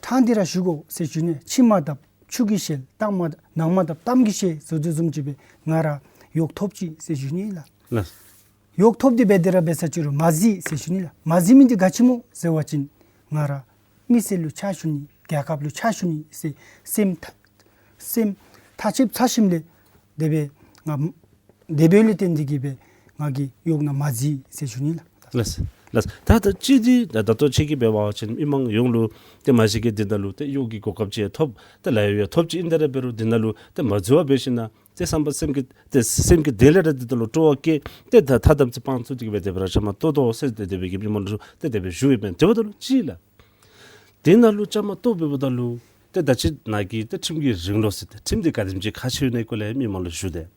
ཕྲང་སྟེ་ར་ཞུ་དགོ་ཟེར་ཞུ་ནི། ཕྱི་མ་དག་ཆུ་གིས་བཤལ། གཏམ་མ་ནང་མ་དག་གཏམ་གྱིས་བཤལ་ཟེར་དོ་བཟུམ་ཅིག་སྦེ་ང་ར་གཡོག་ཐོབ་ཅི་ཟེར་ཞུ་ནི་ལགས། ལགས། གཡོག་ཐོབ་སྟེ་འབད་དེ་ར་འབད་ས་ཅིག་རུང་མ་གཟིགས་ཟེར་ཞུ་ནི་ལགས། མ་གཟིགས་མི་འདི་ག་ཅི་སྨོ་ཟེར་བ་ཅིན་ང་ར་མི་སེར་ལུ་ཕྱག་ཞུ་ནི་རྒྱལ་ཁབ་ལུ་ཕྱག་ཞུ་ནི་ཟེར་སེམས་ཐག་སེམས་ཐག་བཅད་ཚར་ཞིནམ་ལས་དེ་སྦེ་ང་དེ་འབདཝ་ལས་བརྟེན་ཏེ་གི་སྦེ་ང་གིས་གཡོག་ནང་མ་གཟིགས་ཟེར་ཞུ་ནི་ལགས། ལགས། ལགས། ད་ད་ཅི་འདི་ད་ད་ལྟོ་ཁྱོད་ཀྱིས་འབད་བ་ཅིན་མི་མང་ཡོངས་ལུ་ཏེ་མ་གཞི་གི་འདི་ནང་ལུ་ཏེ་གཡོག་གི་གོ་སྐབས་ཅིག་ཐོབ་ཏེ་ལཱ་གཡོག་ཡང་ཐོབ་ཅི། ཨིན་ཏེ་ར་འབད་རུང་འདི་ནང་ལུ་ཏེ་མ་འཛུལ་བར་འབད་ཞིན་ན་ཏེ་བསམ་པ་སེམས་ཀྱི་ཏེ་སེམས་ཀྱི་གཏིང་ལས་ར་འདི་ད་ལུ་སྤྲོ་བ་སྐྱེས་ཏེ་ད་ཐ་དམ་ཚིག་དཔང་བཙུགས་ཏེ་གི་སྦེ་དེ་སྦེ་ར་བཅའ་མར་གཏོགས་དོ་ཟེར་ཏེ་དེ་སྦེ་གི་མི་མང་ལུ་ཏེ་དེ་སྦེ་ཞུ་ཡི་མས། དེ་འབདཝ་ད་ལུ་ཅིག་ལགས། དེ་ནང་ལུ་བཅའ་མར་གཏོགས་འབདཝ་ད་ལུ་ཏེ་ད་ཅི་ནཱ་གིས་ཏེ་ཁྲིམས་ཀྱི་རིང་ལུགས་ཟེར་ཏེ་ཁྲིམས་འདི་ག་དེམ་ཅིག་ཁག་ཆེ་ཡོད་ནི་སྐོར་ལས་མི་མང་ལུ་ཞུ་སྟེ།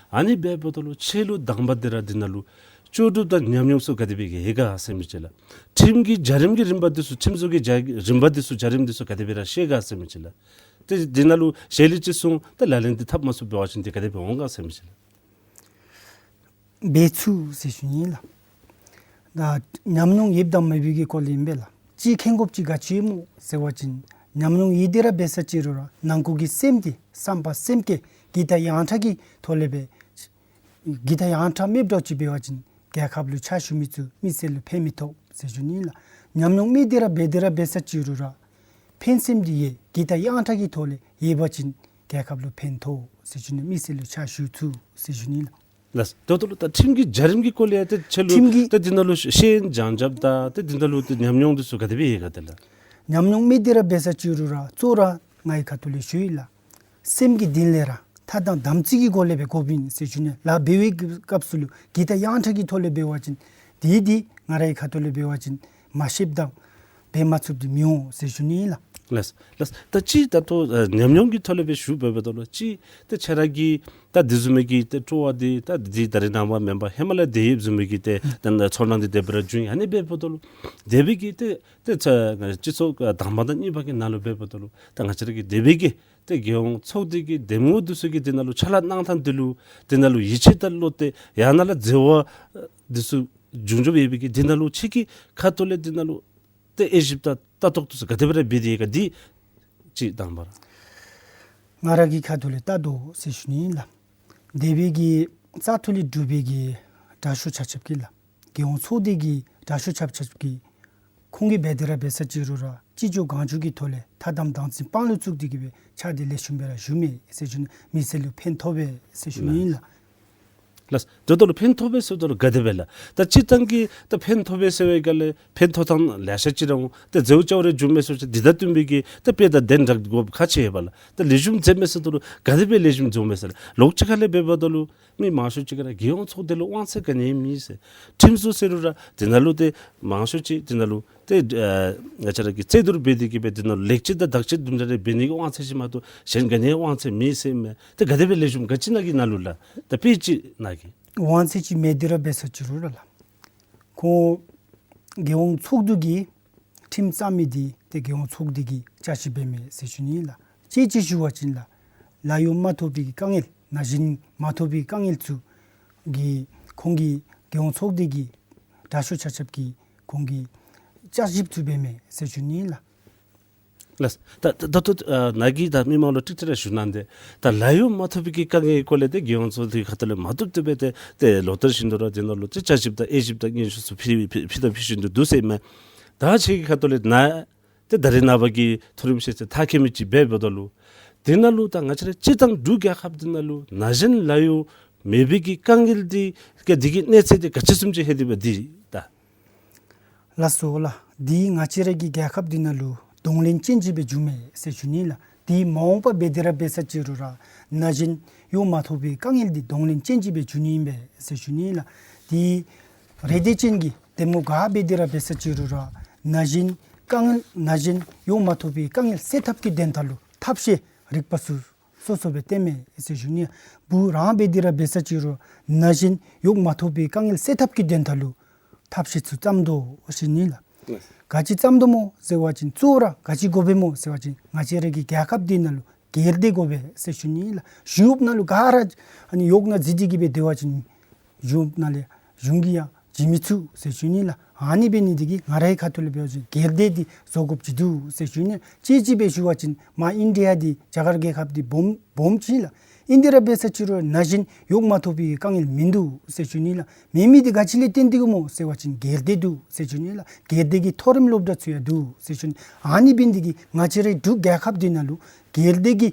ཨ་ནི་འབདཝ་ད་ལུ་ཁྱོད་ལུ་དང་པ་འདི་ར་འདི་ནང་ལུ་ལྕོགས་གྲུབ་དང་ཉམས་མྱོང་ཚུ་ག་དེ་སྦེ་གི་ཡོད་ག་ཟེར་མི་ཅིག་ལགས། ཁྲིམས་ཀྱི་བྱ་རིམ་གྱི་རིམ་པ་འདི་ཚུ་ཁྲིམས་བཟོ་གི་བྱ་རིམ་པ་འདི་ཚུ་བྱ་རིམ་འདི་ཚུ་ག་དེ་སྦེ་ར་ཤེས་ག་ཟེར་མི་ཅིག་ལགས། ཏེ་འདི་ནང་ལུ་ཞལ་ལས་ཅིག་གསུངས་ཏེ་ལག་ལེན་འདི་འཐབ་མ་ཚུགས་པ་ཅིན་འདི་ག་དེ་སྦེ་འོང་ག་ཟེར་མི་ཅིག་ལགས། འབད་ཚུགས་ཟེར་ཞུ་ནི་ལགས། ད་ཉམས་མྱོང་ཡོདཔ་དང་མེད་པའི་གི་སྐོར་ལས་ཨིན་པས་ལགས། ཅིག་མཁྱེན་དགོཔ་ཅིག་ག་ཅི་སྨོ་ཟེར་བ་ཅིན་ཉམས་མྱོང་ཡོད་དེ་ར་འབད་ས་ཅིག་རུང་ར་ནང་ཁོག་གི་སེམས་འདི་བསམ་པ་སེམས་བསྐྱེད་གི་ད་ཡང་དག་གི་ཐོག་ལས་སྦེ་གི་ད་ཡང་དག་མེདཔ་འདྲཝ་ཅིག་འབད་བ་ཅིན་རྒྱལ་ཁབ་ལུ་ཕྱག་ཞུ་མི་ཚུ་མི་སེར་ལུ་ཕན་མི་ཐོགས་ཟེར་ཞུ་ནི་ལགས། ཉམས་མྱོང་མེད་དེ་ར་འབད་དེ་ར་འབད་ས་ཅིག་རུང་ར་ཕན་སེམས་འདི་ཡོད་གི་ད་ཡང་དག་གི་ཐོག་ལས་ཡོད་པ་ཅིན་རྒྱལ་ཁབ་ལུ་ཕན་ཐོགས་ཟེར་ཞུ་ནི། མི་སེར་ལུ་ཕྱག་ཞུ་ཚུགས་ཟེར་ཞུ་ནི་ལགས། ལགས། ད་ལྟོ་ལུ་ད་ཁྲིམས་ཀྱི་བྱ་རིམ་གྱི་སྐོར་ལས་ཡང་ཏེ་ཁྱོད་ལུ་ཁྲིམས་ཀྱི་ད་འདི་ནང་ལུ་ཤེས་ཡོན་སྦྱང་རྐྱབ་དང་ཏེ་འདི་ནང་ལུ་ཏེ་ཉམས་མྱོང་འདི་ཚུ་ག་དེ་སྦེ་ཡོད་ག་ཏེ་ལགས། ཉམས་མྱོང་མེད་དེ་ར་འབད་ས་ཅིག་རུང་ར་གཙོ་བོ་ར་ངེའི་ཁ་ཐུག་ལས་ཞུ་ཡི་ལགས། སེམས་ཀྱི་གཏིང་ལས་ར་ ཐ་དང་དམ་ཚིག་གི་སྒོ་ལས་སྦེ་དགོཔ་ཨིན་ཟེར་ཞུ་ནི། ལཱ་འབད་བའི་སྐབས་སུ་ལུ་གི་ད་ཡང་ཁྲ་གི་ཐོག་ལས་འབད་བ་ཅིན་དེ་དེ་ང་རའི་ཁ་ཐུག་ལས་འབད་བ་ཅིན་མ་ཤེསཔ་དང་འབད་མ་ཚུགསཔ་དེ་མི་འོང་ཟེར་ཞུ་ནི་ལགས། ལགས་ལགས། ད་ཅི་ད་ལྟོ་ཨ་ཉམས་མྱོང་གི་ཐོག་ལས་སྦེ་ཞུ་འབདཝ་ད་ལུ་ཅི་ཏེ་ཁྱེད་ར་གི་ད་དེ་བཟུམ་མའི་གི་ཏེ་སྤྲོ་བ་དེ་ད་དེ་ད་རེས་ནངས་པ་མེན་པར་ཧེ་མ་ལས་དེ་ཡོདཔ་བཟུམ་མའི་གི་ཏེ་ད་ཚོར་སྣང་དེ་དེ་སྦེ་ར་བྱུང་ཡི། ཨ་ནི་འབདཝ་ད་ལུ་དེ་སྦེ་གི་ཏེ་ཏེ་ཚ་སྤྱི་ཚོགས་དང་པ་དང་གཉིས་པ་གི་ནང་ལུ་འབདཝ་ད་ལུ་ད་ང་བཅས་ར་གི་དེ་སྦེ་གི་ཏེ་རྒྱལ་ཡོངས་ཚོགས་སྡེ་གི་འདེམས་ངོ་འདི་ཚུ་གིས་འདི་ནང་ལུ་ཕྱག་ལཱ་གནང་ཐངས་འདི་ལུ་འདི་ནང་ལུ་ཡིད་ཆེས་དང་བློ་གཏད་ཡང་ན་ལགས་འཛོལ་བ་འདི་ཚུ་བྱུང་བྱུངམ་ཡོད་པའི་གི་འདི་ནང་ལུ་ཁྱེད་ཀྱི་ཁ་ཐུག་ལས་འདི་ནང་ལུ་ཏེ་དབྱེ་ཞིབ་དང་ལྟ་རྟོག་འདི་ཚུ་ག་དེ་སྦེ་ར་འབད་དེ་ཡོད་ག་འདི་ཅིག་དང་པ་ར། ང་ར་གི་ཁ་ཐུག་ལས་ལྟ་དོ་ཟེར་ཞུ་ནི་ལགས། དེ་སྦེ་གི་བཙག་འཐུ་ལས་གྲུབ་པའི་གི་དྲག་ཤོས་ཆ་ཁྱབ་ཀྱིས་ལགས། རྒྱལ་ཡོངས་ཚོགས་སྡེ་གི་དྲག་ཤོས་ཆ་ཁྱབ་ཀྱིས་ཁོང་གིས་འབད་དེ་ར་འབད་ས་ཅིག་རུང་ར་ཅི་ལྕོགས་གང་ལྕོགས་ཀྱི་ཐོག་ལས་ཐ་དམ་དམ་ཚིག་དཔང་ལུ་བཙུགས་ཏེ་གི་སྦེ་ཕྱག་དེ་ལེགས་ཤོམ་སྦེ་ར་ཞུ་མས་ཟེར་ཞུ་ནི། མི་སེར་ལུ་ཕན་ཐོགས་པས་ཟེར་ཞུ་ནི་ཨིན་ལགས། ལགས། དེ་འབདཝ་ད་ལུ་ཕན་ཐོགས་པས་ཟེརཝ་ད་ལུ་ག་དེ་སྦེ་ལགས། ད་སྤྱིར་བཏང་གི་ད་ཕན་ཐོགས་པས་ཟེར་བའི་སྒང་ལས་ཕན་ཐོགས་ཐངས་ལེ་ཤ་ཅིག་ར་འོང་། ད་འཛོལ་བ་རེ་བྱུངམ་མས་ཟེར་ཅི་འདི་དང་བསྟུན་པའི་གི་ད་དཔེ་དང་དོན་འདྲ་དགོཔ་ཁག་ཆེ་བས་ལགས། ད་ལེགས་ཤོམ་མཛདཔ་མས་ཟེརཝ་ད་ལུ་ག་དེ་སྦེ་ལེགས་ཤོམ་མཛདཔ་མས་ཟེར་ལགས། ལོགས་ཅིག་ཁ་ལས་འབདཝ་ད་ལུ་མི་མང་ཤོས་ཅིག་གིས་ར་རྒྱལ་ཡོངས་ཚོགས་སྡེ་ལུ་དབང་ཚད་ག་ནི་ཡང་མེད་ཟེར། ཁྲིམས་བཟོ་ཟེར་རུང་ར་འདི་ནང་ལུ་ཏེ་མང་ཤོས་ཅིག་འདི་ནང་ལུ་ཏེ་ཨ་ང་བཅས་ར་གིས་རྩོད་བསྡུར་འབད་དེ་གི་སྦེ་འདི་ནང་ལུ་ལེགས་བཅོས་དང་དག་བཅོས་དུམ་གྲ་རེ་འབད་ནི་གི་དབང་ཚད་ཅིག་མ་གཏོགས་གཞན་ག་ནི་ཡང་དབང་ཚད་མེད་ཟེར་མས། ཏེ་ག་དེ་སྦེ་ལེགས་ཤོམ་ག་ཅི་ནང་གི་ནང་ལུ་ལགས། ད་དཔེ་ཅིག་ནང་གི་དབང་ཚད་ཅིག་མེད་དེ་ར་འབད་ས་ཅིག་རུང་ར་ལགས། ཁོང་རྒྱལ་ཡོངས་ཚོགས་འདུ་གིས་ཁྲིམས་བརྩམ་མི་འདི་ཏེ་རྒྱལ་ཡོངས་ཚོགས་སྡེ་གིས་བསྐྱར་ཞིབ་འབད་མས་ཟེར་ཞུ་ནི་ལགས། ཅིའི་ཕྱིར་ཞུ་བ་ཅིན་ལགས། ལཱ་གཡོག་མ་ཐོབ་པའི་གི་དཀའ་ངལ་ན་གཞོན་མ་ཐོབ་པའི་དཀའ་ངལ་ཚུ་གི་ཁོང་གིས་རྒྱལ་ཡོངས་ཚོགས་སྡེ་གི་དྲག་ཤོས་ཆ་ཁྱབ་ཀྱིས་ཁོང་གིས་བསྐྱར་ཞིབ་ཚུ་འབད་མས་ཟེར་ཞུ་ནི་ལགས། ལགས། ད་ད་ད་ལྟོ་ཨ་ནཱ་གིས་ད་མི་མང་ལུ་ཀྲིག་ཀྲི་ར་ཞུ་གནང་སྟེ་ད་ལཱ་གཡོག་མ་ཐོབ་པའི་གི་དཀའ་ངལ་གྱི་སྐོར་ལས་ཏེ་རྒྱལ་ཡོངས་ཚོགས་སྡེ་གི་ཁ་ཐུག་ལས་མ་བཏུབ་བཏུབ་སྦེ་ཏེ་ཏེ་ལོ་ལྟར་བཞིན་དུ་ར་འདི་ནང་ལུ་ཏེ་བསྐྱར་ཞིབ་དང་དབྱེ་ཞིབ་དང་སྙན་ཞུ་ཚུ་ཕུལ་ཕུལ་ཕུལ་དང་ཕུལ་བཞིན་དུ་འདུག་ཟེར་མས། ད་ཁྱེད་ཀྱི་ཁ་ཐུག་ལས་ནཱ་ཏེ་ད་རེས་ནངས་པ་གི་མཐོ་རིམ་ཤེས་ཚད་མཐར་འཁྱོལ་མི་ཅིག་འབདཝ་ད་ལུ་འདི་ནང་ལུ་ད་ང་བཅས་ར་སྤྱིར་བཏང་འབྲུག་རྒྱལ་ཁབ་འདི་ནང་ལུ་ན་གཞོན་ལཱ་གཡོག་མེད་པའི་གི་དཀའ་ངལ་འདི་གི་འདི་གི་གནས་ཚད་འདི་ག་ཅི་བཟུམ་ཅིག་ལྷོད་དེ་འབད་འདི་ད། ལགས་སོ་ལགས། འདི་ང་བཅས་ར་གི་རྒྱལ་ཁབ་འདི་ནང་ལུ་གདོང་ལེན་ཅན་ཅིག་སྦེ་བྱུང་མས་ཟེར་ཞུ་ནི་ལགས། འདི་མ་འོངས་པ་འབད་དེ་ར་འབད་ས་ཅིག་རུང་ར་ན་གཞོན་གཡོག་མ་ཐོབ་པའི་དཀའ་ངལ་འདི་གདོང་ལེན་ཅན་ཅིག་སྦེ་བྱུང་ནི་ཨིན་པས་ཟེར་ཞུ་ནི་ལགས། འདི་རེ་འདོད་ཅན་གྱི་འདེམས་ངོ་ག་འབད་དེ་ར་འབད་ས་ཅིག་རུང་ར་ན་གཞོན་དཀའ་ངལ་ན་གཞོན་གཡོག་མ་ཐོབ་པའི་དཀའ་ངལ་སེལ་ཐབས་ཀྱི་དོན་དག་ལུ་ཐབས་ཤེས་རིག་པ་ཚུ་སོ་སོ་སྦེ་སྟོན་མས་ཟེར་ཞུ་ནི། བུ་རང་འབད་དེ་ར་འབད་ས་ཅིག་རུང་ན་གཞོན་གཡོག་མ་ཐོབ་པའི་དཀའ་ངལ་སེལ་ཐབས་ཀྱི་དོན་དག་ལུ་ཐབས་ཤེས་ཚུ་བརྩམ་དོ་ཟེར་ཞུ་ནི་ལགས། ག་ཅི་བརྩམ་དོ་སྨོ་ཟེར་བ་ཅིན་གཙོ་བོ་ར་ག་ཅི་དགོ་པས་སྨོ་ཟེར་བ་ཅིན་ང་བཅས་ར་གི་རྒྱལ་ཁབ་འདི་ནང་ལུ་སྒེར་སྡེ་དགོ་པས་ཟེར་ཞུ་ནི་ལགས། གཞུང་ནང་ལུ་ག་ར་ཨ་ནི་གཡོག་ནང་འཛུལ་ཏེ་གི་སྦེ་སྡོད་པ་ཅིན་གཞུང་ནང་ལས་གཞུང་གིས་ཡང་བྱིན་མི་ཚུགས་ཟེར་ཞུ་ནི་ལགས། ཨ་ནི་འབད་ནི་འདི་གིས་ང་རའི་ཁ་ཐུག་ལས་འབད་བ་ཅིན་སྒེར་སྡེ་འདི་བཟོ་དགོཔ་ཅིག་འདུག་ཟེར་ཞུ་ནི། ཅིའི་ཕྱིར་སྦེ་ཞུ་བ་ཅིན་མར་ཨིན་ཌི་ཡ་འདི་རྒྱ་གར་རྒྱལ་ཁབ་འདི་སྦོམ་སྦོམ་ཅིག་ལགས། ཨིན་ཏེ་ར་འབད་ས་ཅིག་རུང་ན་གཞོན་གཡོག་མ་ཐོབ་པའི་དཀའ་ངལ་མིན་འདུག་ཟེར་ཞུ་ནི་ལགས། མེད་མི་འདི་ག་ཅི་ལས་བརྟེན་ཏེ་གི་སྨོ་ཟེར་བ་ཅིན་སྒེར་སྡེ་འདུག་ཟེར་ཞུ་ནི་ལགས། སྒེར་སྡེ་གི་མཐོ་རིམ་སློབ་གྲྭ་ཚུ་ཡང་འདུག་ཟེར་ཞུ་ནི། ཨ་ནི་འབད་ནི་འདི་གིས་ང་བཅས་རའི་འབྲུག་རྒྱལ་ཁབ་འདི་ནང་ལུ་སྒེར་སྡེ་གི་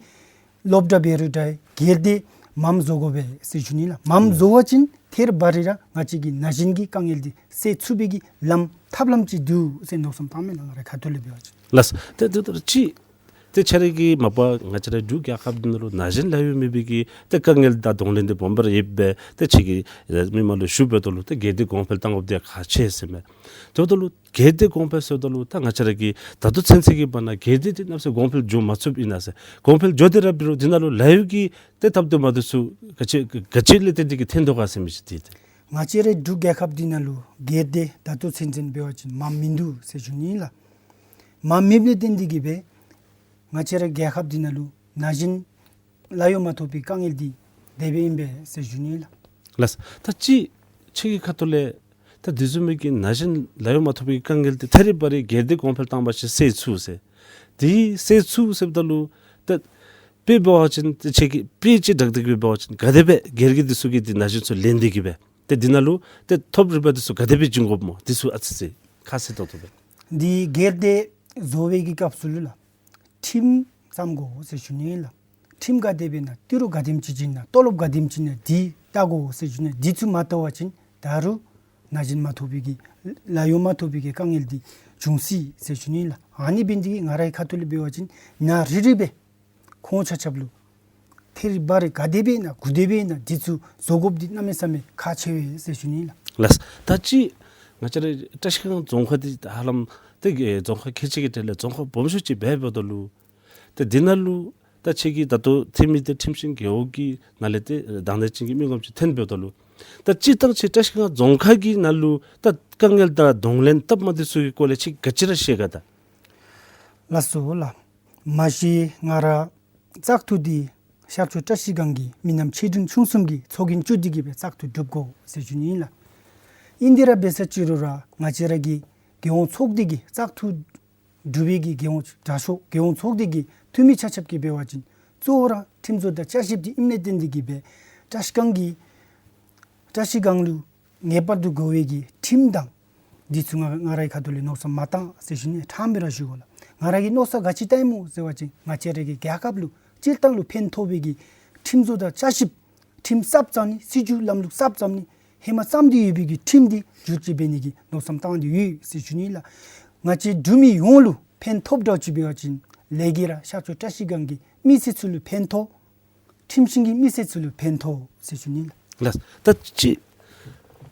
སློབ་གྲྭ་འབད་རུང་འདྲ་སྒེར་སྡེ་མངམ་བཟོ་དགོ་པས་ཟེར་ཞུ་ནི་ལགས། མངམ་བཟོ་བ་ཅིན་ཐད་རི་བ་རི་ར་ང་བཅས་ཀྱི་ན་གཞོན་གྱི་དཀའ་ངལ་འདི་སེལ་ཚུགས་པའི་གི་ལམ་ཐབས་ལམ་ཅིག་འདུག་ཟེར་མནོ་བསམ་བཏངམ་མས་ལགས། ང་རའི་ཁ་ཐུག་ལས་འབད་བ་ཅིན། ལགས། ཏེ་ཏེ་ཏེ་ཅིག་ཏེ་ཁྱེད་ར་གིས་མ་པ་ང་བཅས་རའི་འབྲུག་རྒྱལ་ཁབ་འདི་ནང་ལུ་ན་གཞོན་ལཱ་གཡོག་མེད་པའི་གི་ཏེ་དཀའ་ངལ་དང་གདོང་ལེན་འདི་སྦོམ་སྦེ་ར་ཡོདཔ་སྦེ་ཏེ་ཁྱེད་ཀྱིས་མི་མང་ལུ་ཞུ་འབདཝ་ད་ལུ་ཏེ་སྒེར་སྡེ་གོང་འཕེལ་གཏང་དགོཔ་འདི་ཁག་ཆེ་ཟེར་མས། དེ་འབདཝ་ད་ལུ་སྒེར་སྡེ་གོང་འཕེལ་ཟེརཝ་ད་ལུ་ད་ང་བཅས་ར་གི་ད་ལྟོ་ཚུན་ཚོད་ཀྱི་བར་ན་སྒེར་སྡེ་འདི་གནམ་མེད་ས་མེད་གོང་འཕེལ་འགྱོ་མ་ཚུགསཔ་ཨིན་ན་ཟེར། གོང་འཕེལ་འགྱོ་སྟེ་ར་འབད་རུང་འདི་ནང་ལུ་ལཱ་གཡོག་གི་ཏེ་སྟབས་བདེ་མ་བདེ་ཚུ་ག་ཅི་ག་ཅི་ལས་བརྟེན་ཏེ་གི་ཐོན་དོ་ག་ཟེར་མི་ཅིག་འདི་ཏེ། ང་བཅས་རའི་འབྲུག་རྒྱལ་ཁབ་འདི་ནང་ལུ་སྒེར་སྡེ་ད་ལྟོ་ཚུན་ཚོད་འབད་བ་ཅིན་མངམ་མིན་འདུག་ཟེར་ཞུ་ནི་ལགས། མངམ་མེདཔ་ལས་བརྟེན་ཏེ་གི་སྦེ་ང་བཅས་རའི་རྒྱལ་ཁབ་འདི་ནང་ལུ་ན་གཞོན་ལཱ་གཡོག་མ་ཐོབ་པའི་དཀའ་ངལ་འདི་དེ་སྦེ་ཨིན་པས་ཟེར་ཞུ་ནི་ལགས། ལགས། ད་ཅི་ཁྱེད་ཀྱི་ཁ་ཐུག་ལས་ད་དེ་བཟུམ་མའི་གི་ན་གཞོན་ལཱ་གཡོག་མ་ཐོབ་པའི་དཀའ་ངལ་འདི་ཐད་རི་བ་རི་སྒེར་སྡེ་གོང་འཕེལ་བཏང་པ་ཅིན་སེལ་ཚུགས་ཟེར། དེ་སེལ་ཚུགས་ཟེརཝ་ད་ལུ་ད་དཔེ་འབད་བ་ཅིན་ད་ཁྱེད་ཀྱིས་དཔེ་ཅིག་དྲངས་ཏེ་གི་འབད་བ་ཅིན་ག་དེ་སྦེ་སྒེར་གྱི་འདི་ཚུ་གིས་འདི་ན་གཞོན་ཚུ་ལེན་ཏེ་གི་སྦེ་ཏེ་འདི་ནང་ལུ་ཏེ་ཐོབ་རིག་པ་འདི་ཚུ་ག་དེ་སྦེ་བྱིན་དགོཔ་སྨོ། འདི་ཚུ་ཨ་ཙི་ཅིག་ཁ་གསལ་ཏོག་ཏོ་སྦེ། འདི་སྒེར་སྡེ་བཟོ་བའི་གི་སྐབས་སུ་ལུ་ལགས། ཁྲིམས་བརྩམ་དགོ་ཟེར་ཞུ་ནི་ལགས། ཁྲིམས་ག་དེ་སྦེ་ཨིན་ན་ཏི་རུ་ག་དེམ་ཅིག་བྱིན་ན་ཏོ་ལོབ་ག་དེམ་ཅིག་ཨིན་ན་འདི་བལྟ་དགོ་ཟེར་ཞུ་ནི། འདི་ཚུ་མ་བལྟ་བ་ཅིན་ད་རུང་ན་གཞོན་མ་ཐོབ་པའི་གི་ལཱ་གཡོག་མ་ཐོབ་པའི་གི་དཀའ་ངལ་འདི་འབྱུང་སྲིད་ཟེར་ཞུ་ནི་ལགས། ཨ་ནི་འབད་ནི་འདི་གིས་ང་རའི་ཁ་ཐུག་ལས་འབད་བ་ཅིན་ནཱ་རེ་རེ་སྦེ་ཁོང་ཆ་ཁྱབ་ལུ་ ཐད་རི་བ་རི་ག་དེ་སྦེ་ཨིན་ན་གུ་དེ་སྦེ་ཨིན་ན་འདི་ཚུ་བཟོ་དགོཔ་འདི་གནམ་མེད་ས་མེད་ཁག་ཆེ་བས་ཟེར་ཞུ་ནི་ལགས། ལགས། ད་ཅི་ང་བཅས་ར་བཀྲིས་སྒང་རྫོང་ཁག་འདི་ཧ་ལམ་ཏེ་རྫོང་ཁག་ཁལ་གཅིག་གི་གྲས་ལས་རྫོང་ཁག་སྦོམ་ཤོས་ཅིག་འབད་འབདཝ་ད་ལུ་ཏེ་འདི་ནང་ལུ་ད་ཁྱེད་ཀྱིས་ད་ལྟོ་འཐུས་མི་ཏེ་ཁྲིམས་ཤིང་རྒེད་འོག་གི་ནང་ལས་ཏེ་དང་འདོད་ཅན་གྱི་མི་ངོམ་ཅིག་འཐོན་འབདཝ་ད་ལུ་ད་སྤྱིར་བཏང་ཁྱེད་བཀྲིས་སྒང་རྫོང་ཁག་གི་ནང་ལུ་ད་དཀའ་ངལ་དང་གདོང་ལེན་སྟབས་མ་བདེཝ་ཚུ་གི་སྐོར་ལས་ཁྱེད་ག་ཅི་ར་ཤེས་ག་ད། ལགས་སོ་ལགས། མ་གཞི་ང་ར་བཙག་འཐུ་འདི་ཤར་ཕྱོགས་བཀྲིས་སྒང་གི་མི་རྣམས་ཆེ་འབྲིང་ཆུང་གསུམ་གྱི་ཚོགས་རྒྱན་བཙུགས་ཏེ་གི་སྦེ་བཙག་འཐུ་གྲུབ་དགོ་ཟེར་ཞུ་ནི་ཨིན་ལགས། ཨིན་དེ་ར་འབད་ས་ཅི་རུང་ར་ང་བཅས་ར་གི་རྒྱལ་ཡོངས་ཚོགས་སྡེ་གི་བཙག་འཐུ་གྲུབ་པའི་གི་རྒྱལ་ཡོངས་དྲག་ཤོས་རྒྱལ་ཡོངས་ཚོགས་སྡེ་གི་འཐུས་མི་ཆ་ཁྱབ་ཀྱིས་འབད་བ་ཅིན་གཙོ་བོ་ར་ཁྲིམས་བཟོ་དང་བསྐྱར་ཞིབ་འདི་ཨིནམ་ལས་བརྟེན་ཏེ་གི་སྦེ་བཀྲིས་སྒང་གི་བཀྲིས་སྒང་ལུ་ངེས་པར་དུ་དགོ་པའི་གི་ཁྲིམས་དང་འདི་ཚུ་ང་ང་རའི་ཁ་ཐུག་ལས་མནོ་བསམ་མ་བཏང་ཟེར་ཞུ་ནི། ཕྲང་སྦེ་ར་ཞུ་དགོ་ལགས། ང་ར་གིས་མནོ་བསམ་ག་ཅི་བཏང་ཡི་སྨོ་ཟེར་བ་ཅིན་ང་བཅས་ར་གི་རྒྱལ་ཁབ་ལུ་སྤྱིར་བཏང་ལུ་ཕན་ཐོགས་པའི་གི་ཁྲིམས་བཟོ་དང་བསྐྱར་ཞིབ་ཁྲིམས་གསརཔ་བརྩམ་ནི་སྲིད་བྱུས་ལམ་ལུགས་གསརཔ་བརྩམ་ནི་ཧེ་མ་བརྩམས་ཏེ་ཡོད་པའི་གི་ཁྲིམས་འདི་བསྒྱུར་བཅོས་འབད་ནི་གི་མནོ་བསམ་བཏང་སྟེ་ཡོད་ཟེར་ཞུ་ནི་ལགས། ང་བཅས་འབྲུག་མི་ཡོངས་ལུ་ཕན་ཐོགསཔ་འདྲཝ་ཅིག་འབད་བ་ཅིན་ལས་ཀྱིས་ར་ཤར་ཕྱོགས་བཀྲིས་སྒང་གི་མི་སེར་ཚུ་ལུ་ཕན་ཐོགས། ཁྲིམས་ཤིང་གི་མི་སེར་ཚུ་ལུ་ཕན་ཐོགས་ཟེར་ཞུ་ནི་ལགས། ལགས། ད་ཅི་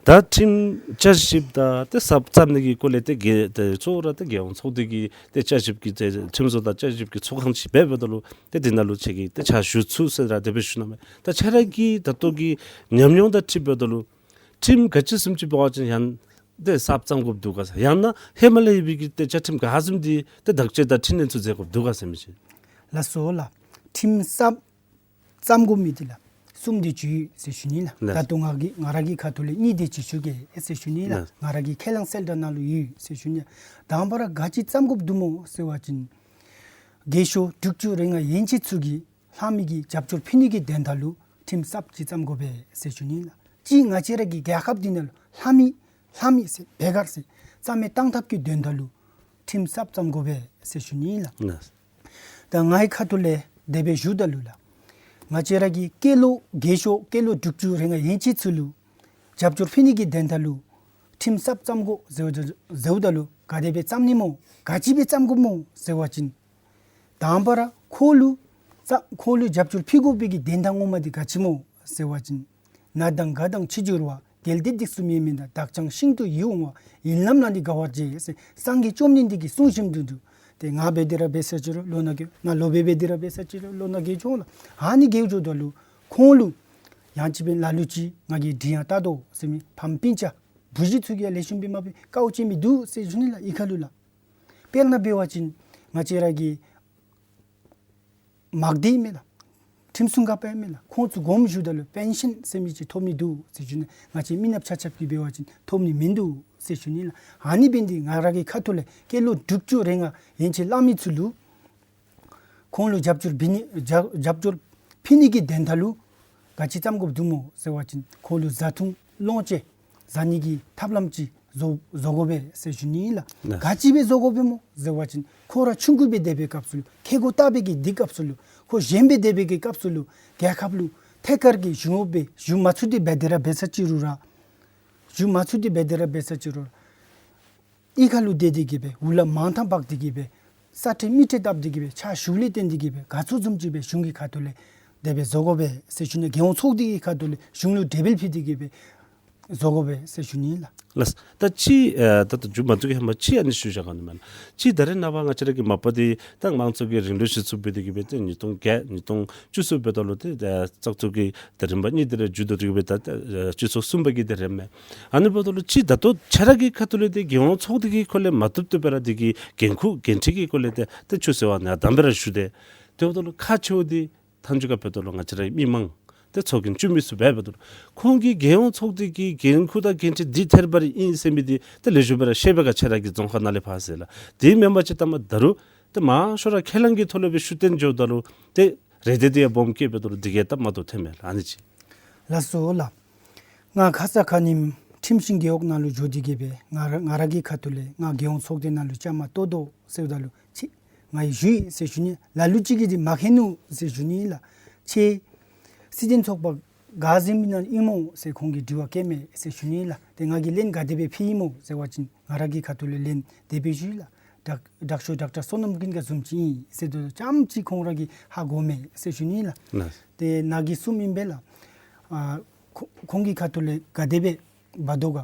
ད་ཁྲིམས་བསྐྱར་ཞིབ་དང་ཏེ་གསརཔ་བརྩམ་ནི་གི་སྐོར་ལས་ཏེ་རྒྱལ་ཏེ་གཙོ་བོ་ར་ཏེ་རྒྱལ་ཡོངས་ཚོགས་སྡེ་གི་ཏེ་བསྐྱར་ཞིབ་ཀྱི་ཏེ་ཁྲིམས་བཟོ་དང་བསྐྱར་ཞིབ་ཀྱི་ཚོགས་ཁང་ཅིག་འབད་འབདཝ་ད་ལུ་ཏེ་འདི་ནང་ལུ་ཁྱེད་ཀྱིས་ཏེ་ཕྱག་ཞུ་ཚུགས་ཟེར་ར་དེ་སྦེ་ཞུ་ནི་མས། ད་ཁྱེད་ར་གི་ད་ལྟོ་གི་ཉམས་མྱོང་དང་འཁྲིལ་འབདཝ་ད་ལུ་ཁྲིམས་ག་ཅི་བཟུམ་ཅིག་འབད་བ་ཅིན་ཡང་ཏེ་གསརཔ་བརྩམ་དགོཔ་འདུག་ག་ཟེར། ཡང་ན་ཧེ་མ་ལས་ཡོད་པའི་གི་ཏེ་བཅའ་ཁྲིམས་ག་བཟུམ་འདི་ཏེ་བརྟག་དཔྱད་དང་འཕྲི་སྣོན་ཚུ་མཛད་དགོཔ་འདུག་ག་ཟེར་མི་ཅིག། ལགས་སོ་ལགས། ཁྲིམས་གསརཔ་བརྩམ་དགོ་མི་འདི་ལགས་གསུམ་དེ་ཅིག་ཡོད་ཟེར་ཞུ་ནི་ལགས། ལགས། ད་ལྟོ་ང་གི་ང་ར་གི་ཁ་ཐུག་ལས་གཉིས་དེ་ཅིག་ཞུ་གེ་ཟེར་ཞུ་ནི་ལགས། ལགས། ང་ར་གི་ཁས་བླངས་གསལ་བསྒྲགས་ནང་ལུ་ཡོད་ཟེར་ཞུ་ནི། དང་པ་ར་ག་ཅི་བརྩམ་དགོཔ་འདུག་སྨོ་ཟེར་བ་ཅིན་རྒས་ཤོས་དྲུག་ཅུ་རེ་ལྔ་ཡན་ཆད་ཚུ་གིས་ལྷག་མི་གི་རྒྱབ་སྐྱོར་ཕུལ་ནི་གི་དོན་དག་ལུ་ཁྲིམས་གསརཔ་ཅིག་བརྩམ་དགོ་པས་ཟེར་ཞུ་ནི་ལགས། ཅིག་ང་བཅས་ར་གི་རྒྱལ་ཁབ་འདི་ནང་ལུ་ལྷག་མི་ལྷག་མི་ཟེར་བེ་གར་ཟེར་རྩ་མེད་བཏང་ཐབས་ཀྱི་དོན་དག་ལུ་ཁྲིམས་གསརཔ་བརྩམ་དགོ་པས་ཟེར་ཞུ་ནི་ལགས། ལགས། ད་ངེའི་ཁ་ཐུག་ལས་དེ་སྦེ་ཞུཝ་ད་ལུ་ལགས། ང་བཅས་ར་གི་སྐྱེས་ལོ་རྒས་ཤོས་སྐྱེས་ལོ་དྲུག་ཅུ་རེ་ལྔ་ཡན་ཆད་ཚུ་ལུ་རྒྱབ་སྐྱོར་ཕུལ་ནི་གི་དོན་དག་ལུ་ཁྲིམས་གསརཔ་བརྩམ་དགོ་ཟེརཝ་ད་ཟེརཝ་ད་ལུ་ག་དེ་སྦེ་བརྩམ་ནི་སྨོ་ག་ཅི་སྦེ་བརྩམ་དགོཔ་སྨོ་ཟེར་བ་ཅིན་དང་པ་ར་ཁོང་ལུ་ས་ཁོང་ལུ་རྒྱབ་སྐྱོར་ཕུལ་དགོ་པའི་གི་དོན་དག་ངོ་མ་འདི་ག་ཅི་སྨོ་ཟེར་བ་ཅིན་ན་དང་རྒ་དང་འཆི་འགྱུར་བ། གལ་ཏེ་སྡིག་གསུམ་ཡེ་མེད་ན། བདག་ཀྱང་ཤིན་ཏུ་ཡིད་འོང་བ། ཡིད་ལམ་ན་ནི་དགའ་བར་བྱེད། ཟེར་སངས་རྒྱས་བཅོམ་ལྡན་འདས་ཀྱིས་གསུངས་བཞིན་དུ་འདུག། ཏེ་ང་འབད་དེ་ར་འབད་ས་ཅི་རུང་ལོ་ན་རྒས་ན་ལོ་པཎ་འབད་དེ་ར་འབད་ས་ཅི་རུང་ལོ་ན་རྒས་འགྱོ་འོང་ལགས། ཨ་ནི་རྒས་འགྱོཝ་ད་ལུ་ཁོང་ལུ་ཡང་ཅིན་འབད་ལ་ལུ་ཅིག་ང་གིས་འདི་ཡང་བལྟ་དོ་ཟེར་མི་ཕམ་སྤུན་ཆ་བུ་གཞི་ཚུ་གིས་ཡང་ལེགས་ཤོམ་སྦེ་མ་འབད་དཀའཝ་སྤྱད་མི་འདུག་ཟེར་ཞུ་ནི་ལགས་གཡུས་ཁ་ལུ་ལགས། དཔེར་ན་འབད་བ་ཅིན་ང་བཅས་ར་གི་དམག་སྡེ་མས་ལགས། ཁྲིམས་སྲུང་འགག་པ་མས་ལགས། ཁོང་ཚུ་དགོངསམ་ཞུཝ་ད་ལུ་པེན་ཤཱན་ཟེར་མི་ཅིག་ཐོབ་ནི་འདུག་ཟེར་ཞུ་ནི། ང་བཅས་མི་ནགཔ་ཆ་ཁྱབ་ཀྱིས་འབད་བ་ཅིན་ཐོབ་ནི་མིན་འདུག་ཟེར་ཞུ་ནི་ལགས། ཨ་ནི་འབད་ནི་འདི་ང་ར་གི་ཁ་ཐུག་ལས་སྐྱེས་ལོ་དྲུག་ཅུ་རེ་ལྔ་ཡན་ཆད་ལྷག་མི་ཚུ་ལུ་ཁོང་ལུ་རྒྱབ་སྐྱོར་འབད་ནི་རྒྱབ་རྒྱབ་སྐྱོར་ཕུལ་ནི་གི་དོན་དག་ལུ་ག་ཅི་བརྩམ་དགོཔ་འདུག་སྨོ་ཟེར་བ་ཅིན་ཁོང་ལུ་བཟའ་འཐུང་ལོངས་སྤྱོད་བཟའ་ནི་གི་ཐབས་ལམ་ཅིག་བཟོ་བཟོ་དགོ་པས་ཟེར་ཞུ་ནི་ལགས། ལགས། ག་ཅི་སྦེ་བཟོ་དགོ་པས་སྨོ་ཟེར་བ་ཅིན་ཁོ་ར་ཆུང་ཀུ་སྦེ་སྡོད་པའི་སྐབས་སུ་ལུ་ཁེ་གོ་བཏབ་པའི་གི་དུས་སྐབས་སུ་ལུ་ཁོ་གཞོནམ་སྦེ་སྡོད་པའི་གི་སྐབས་སུ་ལུ་རྒྱལ་ཁབ་ལུ་ཐད་ཀར་གྱི་གཞུང་གཡོགཔ་སྦེ་བཞུགས་མ་ཚུགས་ཏེ་འབད་དེ་ར་འབད་ས་ཅི་རུང་ར་བཞུགས་མ་ཚུགས་ཏེ་འབད་དེ་ར་འབད་ས་ཅི་རུང་ར་གཡུས་ཁ་ལུ་སྡོད་དེ་གི་སྦེ་འུ་ལག་མང་ཐང་འབག་སྟེ་གི་སྦེ་ས་ཁྲལ་མི་ཁྲལ་བཏབ་སྟེ་གི་སྦེ་ཕྱག་ཞུཝ་ལས་བརྟེན་ཏེ་གི་སྦེ་ག་ཚོད་བཟུམ་ཅིག་སྦེ་གཞུང་གི་ཁ་ཐུག་ལས་དེ་སྦེ་བཟོ་དགོ་པས་ཟེར་ཞུ་ནི། རྒྱལ་ཡོངས་ཚོགས་སྡེ་གི་ཁ་ཐུག་ལས་གཞུང་ལུ་གྲོས་འབུལ་ཕུལ་ཏེ་གི་སྦེ་བཟོ་དགོ་པས་ཟེར་ཞུ་ནི་ལགས། ལགས། ད་ཅི་ཨ་ད་ད་མཇུག་མ་བསྡུ་གི་ཧེ་མ་ཅིག་ཨ་ནི་ཞུ་བཞག་ག་ནི་མས། ཅིག་ད་རེས་ནངས་པ་ང་བཅས་ར་གི་མ་པ་འདི་ད་དམངས་གཙོ་གི་རིང་ལུགས་གཞི་བཙུགས་འབད་དེ་གི་སྦེ་ཏེ་ཉིས་སྟོང་བརྒྱད་ཉིས་སྟོང་བཅུ་གསུམ་འབདཝ་ད་ལུ་ཏེ་ཨ་བཙག་འཐུ་གི་ཏེ་རིམ་པ་གཉིས་འདི་ར་མཇུག་བསྡུ་སྟེ་གི་སྦེ་ད་ཨ་སྤྱི་ཚོགས་གསུམ་པ་གི་འདི་རནམ་མས། ཨ་ནི་འབདཝ་ད་ལུ་ཅིག་ད་ལྟོ་ཁྱེད་ར་གི་ཁ་ཐུག་ལས་ཏེ་རྒྱལ་ཡོངས་ཚོགས་སྡེ་གི་སྐོར་ལས་མ་བཏུབ་བཏུབ་སྦེ་ར་འདི་གི་འགན་ཁུར་འགན་འཁྲི་གི་སྐོར་ལས་ཏེ་ཏེ་ཆུ་ཟེར་བ་ནཱ་དམ་སྦེ་ར་ཞུ་སྟེ། དེ་འབདཝ་ད་ལུ་ཁག་ཆེཝ་འདི་མཐའ་མཇུག་ཁར་འབདཝ་ད་ལུ་ང་བཅས་ར་མི་མང་ཏེ་ཚོགས་རྒྱན་བཙུགས་མི་ཚུ་འབད་འབདཝ་ད་ལུ་ཁོང་གིས་རྒྱལ་ཡོངས་ཚོགས་སྡེ་གི་འགན་ཁུར་དང་འགན་འཁྲི་འདི་ཐད་རི་བ་རི་ཨིན་ཟེར་མི་འདི་ཏེ་ལེགས་ཤོམ་སྦེ་ར་ཤེས་པས་ག་ཁྱེད་ར་གི་རྫོང་ཁག་ནང་ལས་ཕར་ཟེར་ལགས། དེ་མེན་པ་ཅིན་ད་མ་ད་རུང་ཏེ་མང་ཤོས་ར་ཁས་བླངས་ཀྱི་ཐོག་ལས་སྦེ་ཤུགས་བཏོན་འགྱོཝ་ད་ལུ་ཏེ་རེ་འདོད་འདི་ཡང་སྦོམ་སྐྱེ་འབདཝ་ད་ལུ་འདི་གིས་སྟབས་མ་བདེཝ་ཐོནམ་མས་ལགས། ཨ་ནི་ཅིག། ལགས་སོ་ལགས། ང་ཁ་ཙ་ཁ་ཉིནམ་ཁྲིམས་ཤིང་རྒེད་འོག་ནང་ལུ་འགྱོ་སྟེ་གི་སྦེ་ང་ར་ང་ར་གི་ཁ་ཐུག་ལས་ང་རྒྱལ་ཡོངས་ཚོགས་སྡེ་ནང་ལུ་བཅའ་མར་གཏོགས་དོ་ཟེརཝ་ད་ལུ་ཁྱེད་ང་གིས་ཞུ་ཡི་ཟེར་ཞུ་ནི། ལ་ལུ་ཅིག་གིས་འདི་མ་མཁྱེན་ནུག་ཟེར་ཞུ་ནི་ལགས། ཁྱེད་སྲིད་དོན་ཚོགས་པ་ག་ཟེར་མི་ནང་ཨིན་སྨོ་ཟེར་ཁོང་གིས་དྲི་བ་བཀོདཔ་མས་ཟེར་ཞུ་ནི་ལགས། ཏེ་ང་གིས་ལན་ག་དེ་སྦེ་ཕུལ་ཡི་སྨོ་ཟེར་བ་ཅིན་ང་ར་གི་ཁ་ཐུག་ལས་ལན་དེ་སྦེ་ཞུ་ཡི་ལགས། དྲག་དྲག་ཤོས་ཌོག་ཊར་བསོད་ནམས་ཀུན་དགའ་བཟུམ་ཅིག་ཨིན་ཟེར་དོ་ཙམ་ཅིག་ཁོང་ར་གིས་ཧ་གོཝ་མས་ཟེར་ཞུ་ནི་ལགས། ལགས། ཏེ་ནཱ་གིས་གསུངམ་ཨིན་པས་ལགས། ཨ་ཁོ་ཁོང་གི་ཁ་ཐུག་ལས་ག་དེ་སྦེ་འབད་དོ་ག་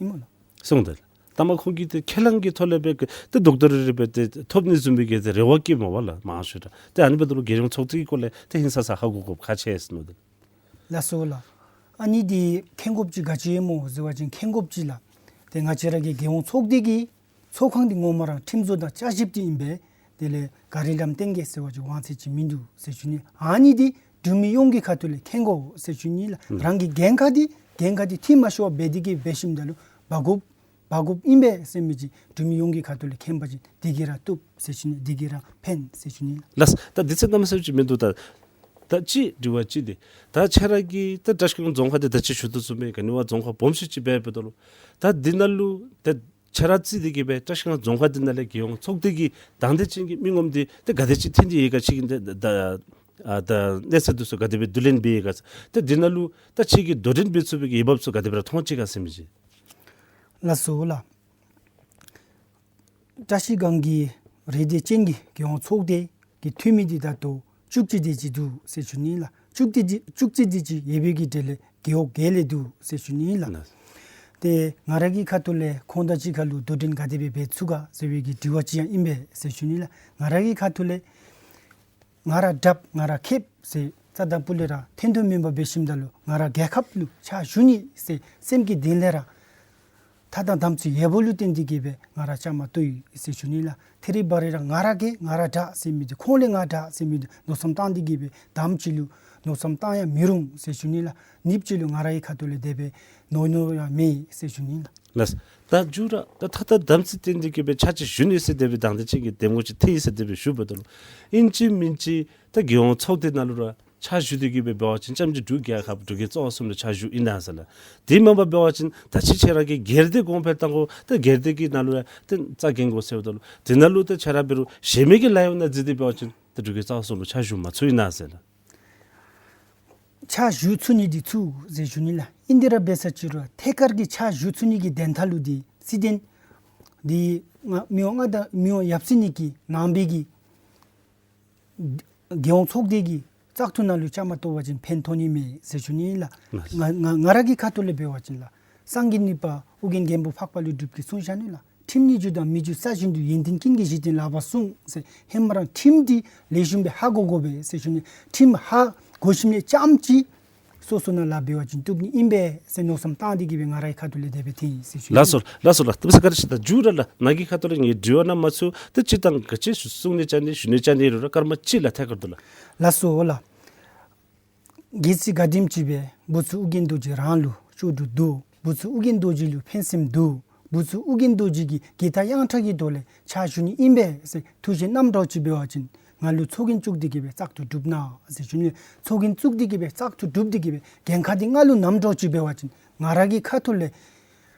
ཨིན་མོ་ལགས། གསུངས་ཏེ་ལགས། ད་མ་ཁོང་གིས་ཏེ་ཁས་བླངས་ཀྱི་ཐོག་ལས་སྦེ་ཏེ་ཌོག་ཊར་རེ་རེ་སྦེ་ཏེ་ཐོབ་ནི་བཟུམ་སྦེ་གི་ཏེ་རེ་བ་བསྐྱེདཔ་མས་པ་ལགས་མང་ཤོས་ར། ཏེ་ཨ་ནི་འབདཝ་ད་ལུ་རྒྱལ་ཡོངས་ཚོགས་སྡེ་གི་སྐོར་ལས་ཏེ་ཧིང་སངས་ས་ཧ་གོ་དགོཔ་ཁག་ཆེ་ཟེར་མནོ་དོ། ལགས་སོ་ལགས། ཨ་ནི་འདི་མཁྱེན་དགོཔ་ཅིག་ག་ཅི་སྨོ་ཟེར་བ་ཅིན་མཁྱེན་དགོཔ་ཅིག་ལགས། ཏེ་ང་བཅས་ར་གི་རྒྱལ་ཡོངས་ཚོགས་སྡེ་གི་ཚོགས་ཁང་འདི་ངོ་མ་ར་ཁྲིམས་བཟོ་དང་བསྐྱར་ཞིབ་འདི་ཨིན་པས། དེ་ལས་ག་རི་ལམ་བཏོན་གེ་ཟེར་བ་ཅིན་དབང་ཚད་ཅིག་མིན་འདུག་ཟེར་ཞུ་ནི། ཨ་ནི་འདི་འབྲུག་མི་ཡོངས་ཀྱི་ཁ་ཐུག་ལས་མཁྱེན་དགོ་ཟེར་ཞུ་ནི་ལགས། ཨུམ། རང་གི་འགན་ཁག་འདི་འགན་ཁག་འདི་འཐུས་མ་ཤོར་བར་འབད་དེ་གི་འབད་ཞིནམ་ད་ལུ་འབག་དགོཔ་འབག་དགོཔ་ཨིན་པས་ཟེར་མི་ཅིག་འབྲུག་མི་ཡོངས་ཀྱི་ཁ་ཐུག་ལས་མཁྱེན་པ་ཅིན་འདི་གིས་ར་བཏུབ་ཟེར་ཞུ་ནི། འདི་གིས་ར་ཕན་ཟེར་ཞུ་ནི་ལགས། ལགས། ད་འདི་ཚེ་གནམ་མེད་ས་མེད་ཅིག་མིན་འདུག། ད་ད་ཅི་དྲི་བ་ཅིག་འདི་ད་ཁྱེད་ར་གིས་ད་བཀྲིས་སྒང་རྫོང་ཁག་འདི་ད་ཅི་ཞུ་དོ་བཟུམ་སྦེ་ག་ནི་བ་རྫོང་ཁག་སྦོམ་ཤོས་ཅིག་འབད་འབདཝ་ད་ལུ་ད་འདི་ནང་ལུ་ད་ཁྱེད་ར་བརྩིས་ཏེ་གི་སྦེ་བཀྲིས་སྒང་རྫོང་ཁག་འདི་ནང་ལས་རྒྱལ་ཡོངས་ཚོགས་སྡེ་གི་དང་འདོད་ཅན་གྱི་མི་ངོམ་འདི་ཏེ་ག་དེ་ཅིག་ཐོན་ཏེ་ཡོད་ག། ཁྱེད་ཀྱིས་ད་ད་ཨ་ད་གནས་ཚད་འདི་ཚུ་ག་དེ་སྦེ་བསྡུ་ལེན་འབད་ཡི་ག། ཏེ་འདི་ནང་ལུ་ད་ཁྱེད་ཀྱིས་དོ་འགྲན་འབད་ཚུགས་པའི་གི་འོས་འབབ་ཚུ་ག་དེ་སྦེ་ར་མཐོང་ཅི་ག་ཟེར་མི་ཅིག། ལགས་སོ་ལགས། བཀྲིས་སྒང་གི་རེ་འདོད་ཅན་གྱི་རྒྱལ་ཡོངས་ཚོགས་སྡེ་གི་འཐུས་མི་འདི་ད་ལྟོ་བཅུ་གཅིག་དེ་ཅིག་འདུག་ཟེར་ཞུ་ནི་ལགས། བཅུ་གཅིག་དེ་བཅུ་གཅིག་དེ་ཅིག་ཡོད་པའི་གི་གྲས་ལས་རྒེད་འོག་བརྒྱད་ལས་འདུག་ཟེར་ཞུ་ནི་ལགས། ལགས། ཏེ་ང་ར་གི་ཁ་ཐུག་ལས་ཁོང་དང་གཅིག་ཁར་ལུ་དོ་འགྲན་ག་དེ་སྦེ་འབད་ཚུགས་ག་ཟེར་བའི་གི་དྲི་བ་ཅིག་ཡང་ཨིན་པས་ཟེར་ཞུ་ནི་ལགས། ང་ར་གི་ཁ་ཐུག་ལས་ང་ར་དྲགཔ་ང་ར་མཁསཔ་ཟེར་རྩ་དང་སྤུ་ལས་ར་ཐོན་དོ་མེན་པར་འབད་ཞིནམ་ད་ལུ་ང་ར་རྒྱལ་ཁབ་ལུ་ཕྱག་ཞུ་ནི་ཟེར་སེམས་ཀྱི་གཏིང་ལས་ར་ཐ་དང་དམ་ཚིག་ཡོདཔ་ལུ་བརྟེན་ཏེ་གི་སྦེ་ང་ར་བཅའ་མར་གཏོགས་ཡི་ཟེར་ཞུ་ནི་ལགས། ཐད་རི་བ་རི་ར་ང་ར་རྒྱལ་ང་ར་དྲག་ཟེར་མི་འདི་ཁོང་ལས་ང་དྲག་ཟེར་མི་འདི་མནོ་བསམ་བཏང་སྟེ་གི་སྦེ་དུམ་ཅིག་ལུ་མནོ་བསམ་བཏང་ཡང་མི་རུང་ཟེར་ཞུ་ནི་ལགས། ཉིནམ་ཅིག་ལུ་ང་རའི་ཁ་ཐུག་ལས་དེ་སྦེ་མནོ་མནོཝ་ཡང་མེད་ཟེར་ཞུ་ནི་ལགས། ལགས། ད་མཇུག་ར་ད་ཐ་དང་དམ་ཚིག་བསྟེན་ཏེ་གི་སྦེ་ཕྱག་ཅིག་ཞུ་ནི་ཟེར་དེ་སྦེ་དང་འདོད་ཅན་གྱི་གདམ་ངོ་ཅིག་ཐོན་ཡི་ཟེར་དེ་སྦེ་ཞུཝ་ད་ལུ་ཨིན་ཅི་མིན་ཅི་ད་རྒྱལ་ཡོངས་ཚོགས་སྡེ་ནང་ལུ་ར་ཕྱག་ཞུ་སྟེ་གི་སྦེ་འབད་བ་ཅིན་རྐྱངམ་ཅིག་འབྲུག་རྒྱལ་ཁབ་འབྲུག་རྒྱལ་གཙང་བོ་གསུམ་ལུ་ཕྱག་ཞུཝ་ཨིན་ན་ཟེར་ལགས། དེ་མེན་པར་འབད་བ་ཅིན་ད་ཅི་ཁྱེད་ར་གིས་སྒེར་སྡེ་གོང་འཕེལ་གཏང་དགོ། ད་སྒེར་སྡེ་གི་ནང་ལུ་ཡང་ད་རྩ་འགེངས་དགོ་ཟེརཝ་ད་ལུ་དེ་ནང་ལུ་ད་ཁྱེད་ར་འབད་རུང་གཞན་མི་གི་ལཱ་ཡང་ན་བརྩིས་ཏེ་འབད་བ་ཅིན་ད་འབྲུག་རྒྱལ་གཙང་བོ་གསུམ་ལུ་ཕྱག་ཞུ་མ་ཚུགས་ཨིན་ན་ཟེར་ལགས། ཕྱག་ཞུ་ཚུགས་ནི་འདི་ཚུགས་ཟེར་ཞུ་ནི་ལགས། ཨིན་དེ་ར་འབད་ས་ཅིག་རུང་ཐད་ཀར་གྱི་ཕྱག་ཞུ་ཚུགས་ནི་གི་དོན་དག་ལུ་འདི་སྲིད་དོན་འདི་ང་མི་དབང་མངའ་བདག་མི་དབང་ཡབ་སྲས་གཉིས་ཀྱི་ནང་པའི་གི་རྒྱལ་ཡོངས་ཚོགས་སྡེ་གི་བཙག་འཐུ་ནང་ལུ་བཅའ་མར་གཏོགས་པ་ཅིན་ཕན་ཐོགས་ནི་མས་ཟེར་ཞུ་ནི་ལགས། ལགས། ང་ང་ང་ར་གི་ཁ་ཐུག་ལས་འབད་བ་ཅིན་ལགས། སངས་རྒྱས་གཉིས་པ་ཨོ་རྒྱན་མགོན་པོ་འཕགས་པ་ཀླུ་སྒྲུབ་ཀྱིས་གསུངས་བཞག་ནུག་ལགས། ཁྲིམས་ནི་རྒྱུ་དང་མི་རྒྱུ་ས་བཞིན་དུ། ཡོན་ཏན་ཀུན་གྱི་གཞི་རྟེན་ལགས་པར་གསུངས་ཟེར། ཧེ་མ་ར་ཁྲིམས་འདི་ལེགས་ཤོམ་སྦེ་ཧ་གོ་དགོ་པས་ཟེར་ཞུ་ནི། ཁྲིམས་ཧ་གོ་ཞིནམ་ལས་རྐྱངམ་ཅིག་སོ་སོ་ནང་ལཱ་འབད་བ་ཅིན་བཏུབ་ནི་ཨིན་པས་ཟེར་མནོ་བསམ་བཏང་སྟེ་གི་སྦེ་ང་རའི་ཁ་ཐུག་ལས་དེ་སྦེ་ཐོན་ཡི་ཟེར་ཞུ་ནི། ལགས་སོ་ལགས་སོ་ལགས། ད་བཀྲིས་སྒང་ར་ཅིག་ད་མཇུག་ར་ལགས་ནཱ་གི་ཁ་ཐུག་ལས་ངེའི་དྲི་བ་ནང་མ་ཚུད་ཏེ་ཅིག་དང་ག་ཅི་ཞུ་གསུང་ནི་ཅིག་ནི་ཞུ་ནི་ཅིག་ནི་རུང་ར་སྐར་མ་གཅིག་ལགས་ཐད་ཀར་དུ་ལགས། ལགས་སོ་ལགས། གལ་སྲིད་ག་དེམ་ཅིག་སྦེ་བུ་ཚུ་ཨོ་རྒྱན་རྡོ་རྗེ་རང་ལུ་སྐྱོ་སྡུག་འདུག། བུ་ཚུ་ཨོ་རྒྱན་རྡོ་རྗེ་ལུ་ཕན་སེམས་འདུག། བུ་ཚུ་ཨོ་རྒྱན་རྡོ་རྗེ་གི་དགེ་རྩ་ཡང་དག་གི་ཐོག་ལས་ཕྱག་ཞུ་ནི་ཨིན་པས་ཟེར་ཐུགས་བཞེད་གནངམ་འདྲཝ་ཅིག་འབད་བ་ཅིན་ང་ལུ་ཚོགས་རྒྱན་བཙུགས་ཏེ་གི་སྦེ་བཙག་འཐུ་གྲུབ་གནང་ཟེར་ཞུ་ནི། ཚོགས་རྒྱན་བཙུགས་ཏེ་གི་སྦེ་བཙག་འཐུ་གྲུབ་སྟེ་གི་སྦེ་འགན་ཁག་འདི་ང་ལུ་གནངམ་འདྲཝ་ཅིག་འབད་བ་ཅིན་ང་ར་གི་ཁ་ཐུག་ལས་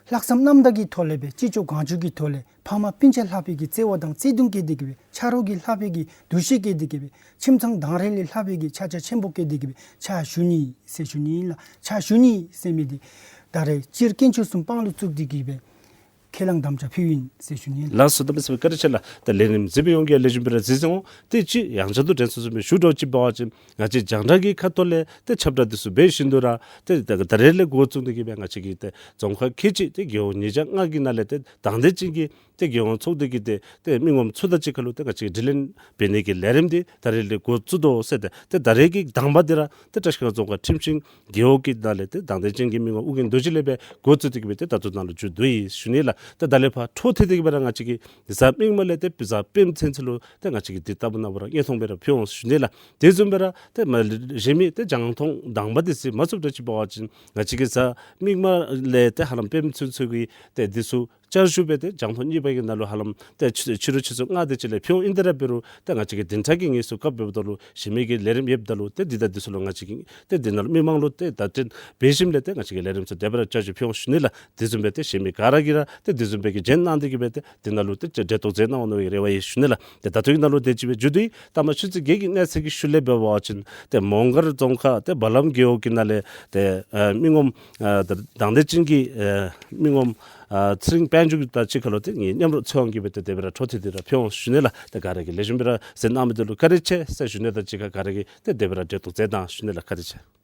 ལྷག་བསམ་རྣམ་དག་གི་ཐོག་ལས་སྦེ་ཅི་ལྕོགས་གང་ལྕོགས་ཀྱི་ཐོག་ལས་ཕ་མ་སྤུན་ཆ་ལྷག་པའི་གི་བརྩེ་བ་དང་བརྩེ་གདུང་བསྐྱེད་དེ་གི་སྦེ་ཆ་རོགས་ཀྱི་ལྷག་པའི་གི་འདུ་ཤེས་བསྐྱེད་དེ་གི་སྦེ་ཁྱིམ་ཚང་དང་རེ་ལས་ལྷག་པའི་གི་ཆ་རྒྱ་ཆེན་པོ་བསྐྱེད་དེ་གི་སྦེ་ཕྱག་ཞུ་ནི་ཟེར་ཞུ་ནི་ལགས། ཕྱག་ཞུ་ནི་ཟེར་མི་འདི་ད་རེས་སྤྱིར་དཀོན་མཆོག་གསུམ་དཔང་ལུ་བཙུགས་ཏེ་གི་སྦེ་ཁས་བླངས་དམ་བཅའ་ཕུལཝ་ཨིན་ཟེར་ཞུ་ནི་ལགས། ལགས་སོ། ད་མི་སེར་བཀྲིན་ཆེ་ལགས། ད་ལས་རིམ་གཟིགས་པ་ཡོངས་ཀྱིས་ལེགས་ཤོམ་སྦེ་ར་གཟིགས་ཅི་འོང་། ཏེ་ཅིག་ཡང་བསྐྱར་དུ་དྲན་གསོ་བཟུམ་སྦེ་ཞུ་འདྲཝ་ཅིག་འབད་བ་ཅིན་ང་བཅས་རྒྱང་བསྒྲགས་ཀྱི་ཁ་ཐུག་ལས་ཏེ་ཁྱབ་བསྒྲགས་འདི་ཚུ་འབད་བཞིན་དུ་ར་ཏེ་ད་ད་རེས་ལས་འགོ་བཙུགས་ཏེ་གི་སྦེ་ང་བཅས་ཀྱི་ཏེ་རྫོང་ཁག་ཁལ་གཅིག་ཏེ་རྒེད་འོག་ཉིས་བརྒྱ་ལྔ་གི་ནང་ལས་ཏེ་དང་འདོད་ཅན་གྱི་ཏེ་རྒྱལ་ཡོངས་ཚོགས་སྡེ་གི་ཏེ་ཏེ་མི་ངོམ་ཚུ་དང་གཅིག་ཁར་ལུ་ཏེ་ང་བཅས་ཀྱིས་དྲི་ལན་འབད་ནི་གི་ལས་རིམ་འདི་ད་རེས་ལས་འགོ་བཙུགས་དོ་ཟེར། ཏེ་ཏེ་ད་རེས་ཀྱི་དང་པ་འདི་ར་ཏེ་བཀྲིས་སྒང་རྫོང་ཁག་ཁྲིམས་ཤིང་རྒེད་འོག་གི་ནང་ལས་ཏེ་དང་འདོད་ཅན་གྱི་མི་ངོམ་ཨོ་རྒྱན་རྡོ་རྗེ་ལས་སྦེ་འགོ་བཙུགས་ཏེ་གི་སྦེ་ཏེ་ད་ལྟོ་ནཱ་ལུ་མཇུག་བསྡུ་ཡི་ཞུ་ནི་ལགས། ཏེ་ད་ལས་ཕར་འཕྲོ་མཐུད་དེ་གི་སྦེ་ར་ང་བཅས་ཀྱིས་གཟའ་མིག་དམར་ལས་ཏེ་གཟའ་སྤེནམ་ཚུན་ཚོད་ལུ་ཏེ་ང་བཅས་ཀྱིས་འདི་ལྟ་བུ་ནང་འབད་ར་ཡང་ཐོག་སྦེ་ར་ཕུལ་འོང་ཞུ་ནི་ལགས། དེ་བཟུམ་སྦེ་ར་ཏེ་མ་གཞན་མི་ཏེ་རྒྱང་མཐོང་དང་པ་འདི་གཟིགས་མ་ཚུགསཔ་འདྲཝ་ཅིག་འབད་བ་ཅིན་ང་བཅས་ཀྱིས་གཟའ་མིག་དམར་ལས་ཏེ་ཧ་ལམ་སྤེནམ་ཚུན་ཚོད་ཀྱི་ཏེ་འདི་ཚུ་བསྐྱར་ཞུ་སྦེ་ཏེ་རྒྱང་མཐོང་གཉིས་པ་གི་ནང་ལུ་ཧ་ལམ་ཏེ་ཕྱི་ཕྱི་རུ་ཆུ་ཚོད་ལྔ་དེ་ཅིག་ལས་ཕུལ་འོང་། ཨིན་དེ་ར་འབད་རུང་ཏེ་ང་བཅས་ཀྱིས་བདུན་ཕྲག་གི་དངོས་སུ་སྐབས་འབདཝ་ད་ལུ་གཞན་མི་གི་ལས་རིམ་ཡོདཔ་ད་ལུ་ཏེ་འདི་དང་འདི་ཚུ་ལུ་ང་བཅས་ཀྱིས་ཏེ་འདི་ནང་ལུ་མི་མང་ལུ་ཏེ་བརྡ་སྤྲོད་འབད་ཞིནམ་ལས་ཏེ་ང་བཅས་ཀྱིས་ལས་རིམ་ཚུ་དེ་སྦེ་ར་བསྐྱར་ཞུ་ཕུལ་འོང་ཞུ་ནི་ལགས། དེ་བཟུམ་སྦེ་ཏེ་གཞན་མི་ག་ར་གིས་ར་ཏེ་དེ་བཟུམ་སྦེ་གི་བྱོན་གནང་སྟེ་གི་སྦེ་ཏེ་འདི་ནང་ལུ་ཏེ་འབྲེལ་གཏོགས་མཛད་གནང་འོང་མནོ་བའི་རེ་བ་ཡོད་ཞུ་ནི་ལགས། ཏེ་ད་ལྟོ་གི་ནང་ལུ་དེ་ཅིག་སྦེ་མཇུག་བསྡུ་ཡི། ད་མ་ཆུ་ཚོད་བརྒྱད་ཀྱི་གནས་ཚད་ཀྱི་ཤུལ་ལས་འབད་བ་ཅིན་ཏེ་མོང་སྒར་རྫོང་ཁག་ཏེ་བ་ལམ་རྒེད་འོག་གི་ནང་ལས་ཏེ་ཨ་མི་ངོམ་ཨ་ད་དང་འདོད་ཅན་གྱི་ཨ་མི་ངོམ་ ཨ་ཚེ་རིང་དཔལ་འབྱོར་དང་གཅིག་ཁར་ལུ་ཏེ་ངེའི་མཉམ་རོགས་ཚེ་དབང་གིས་སྦེ་ཏེ་དེ་སྦེ་ར་འཕྲོ་མཐུད་དེ་ར་ཕུལ་འོང་ཞུ་ནི་ལགས། ཏེ་ག་ར་གིས་ལེགས་ཤོམ་སྦེ་ར་གཟིགས་གནང་མི་འདི་ལུ་བཀའ་དྲིན་ཆེ་ཟེར་ཞུ་ནི་དང་གཅིག་ཁར་ག་ར་གིས་ཏེ་དེ་སྦེ་ར་འབྲེལ་གཏོགས་མཛད་གནང་ཞུ་ནི་ལགས། བཀའ་དྲིན་ཆེ།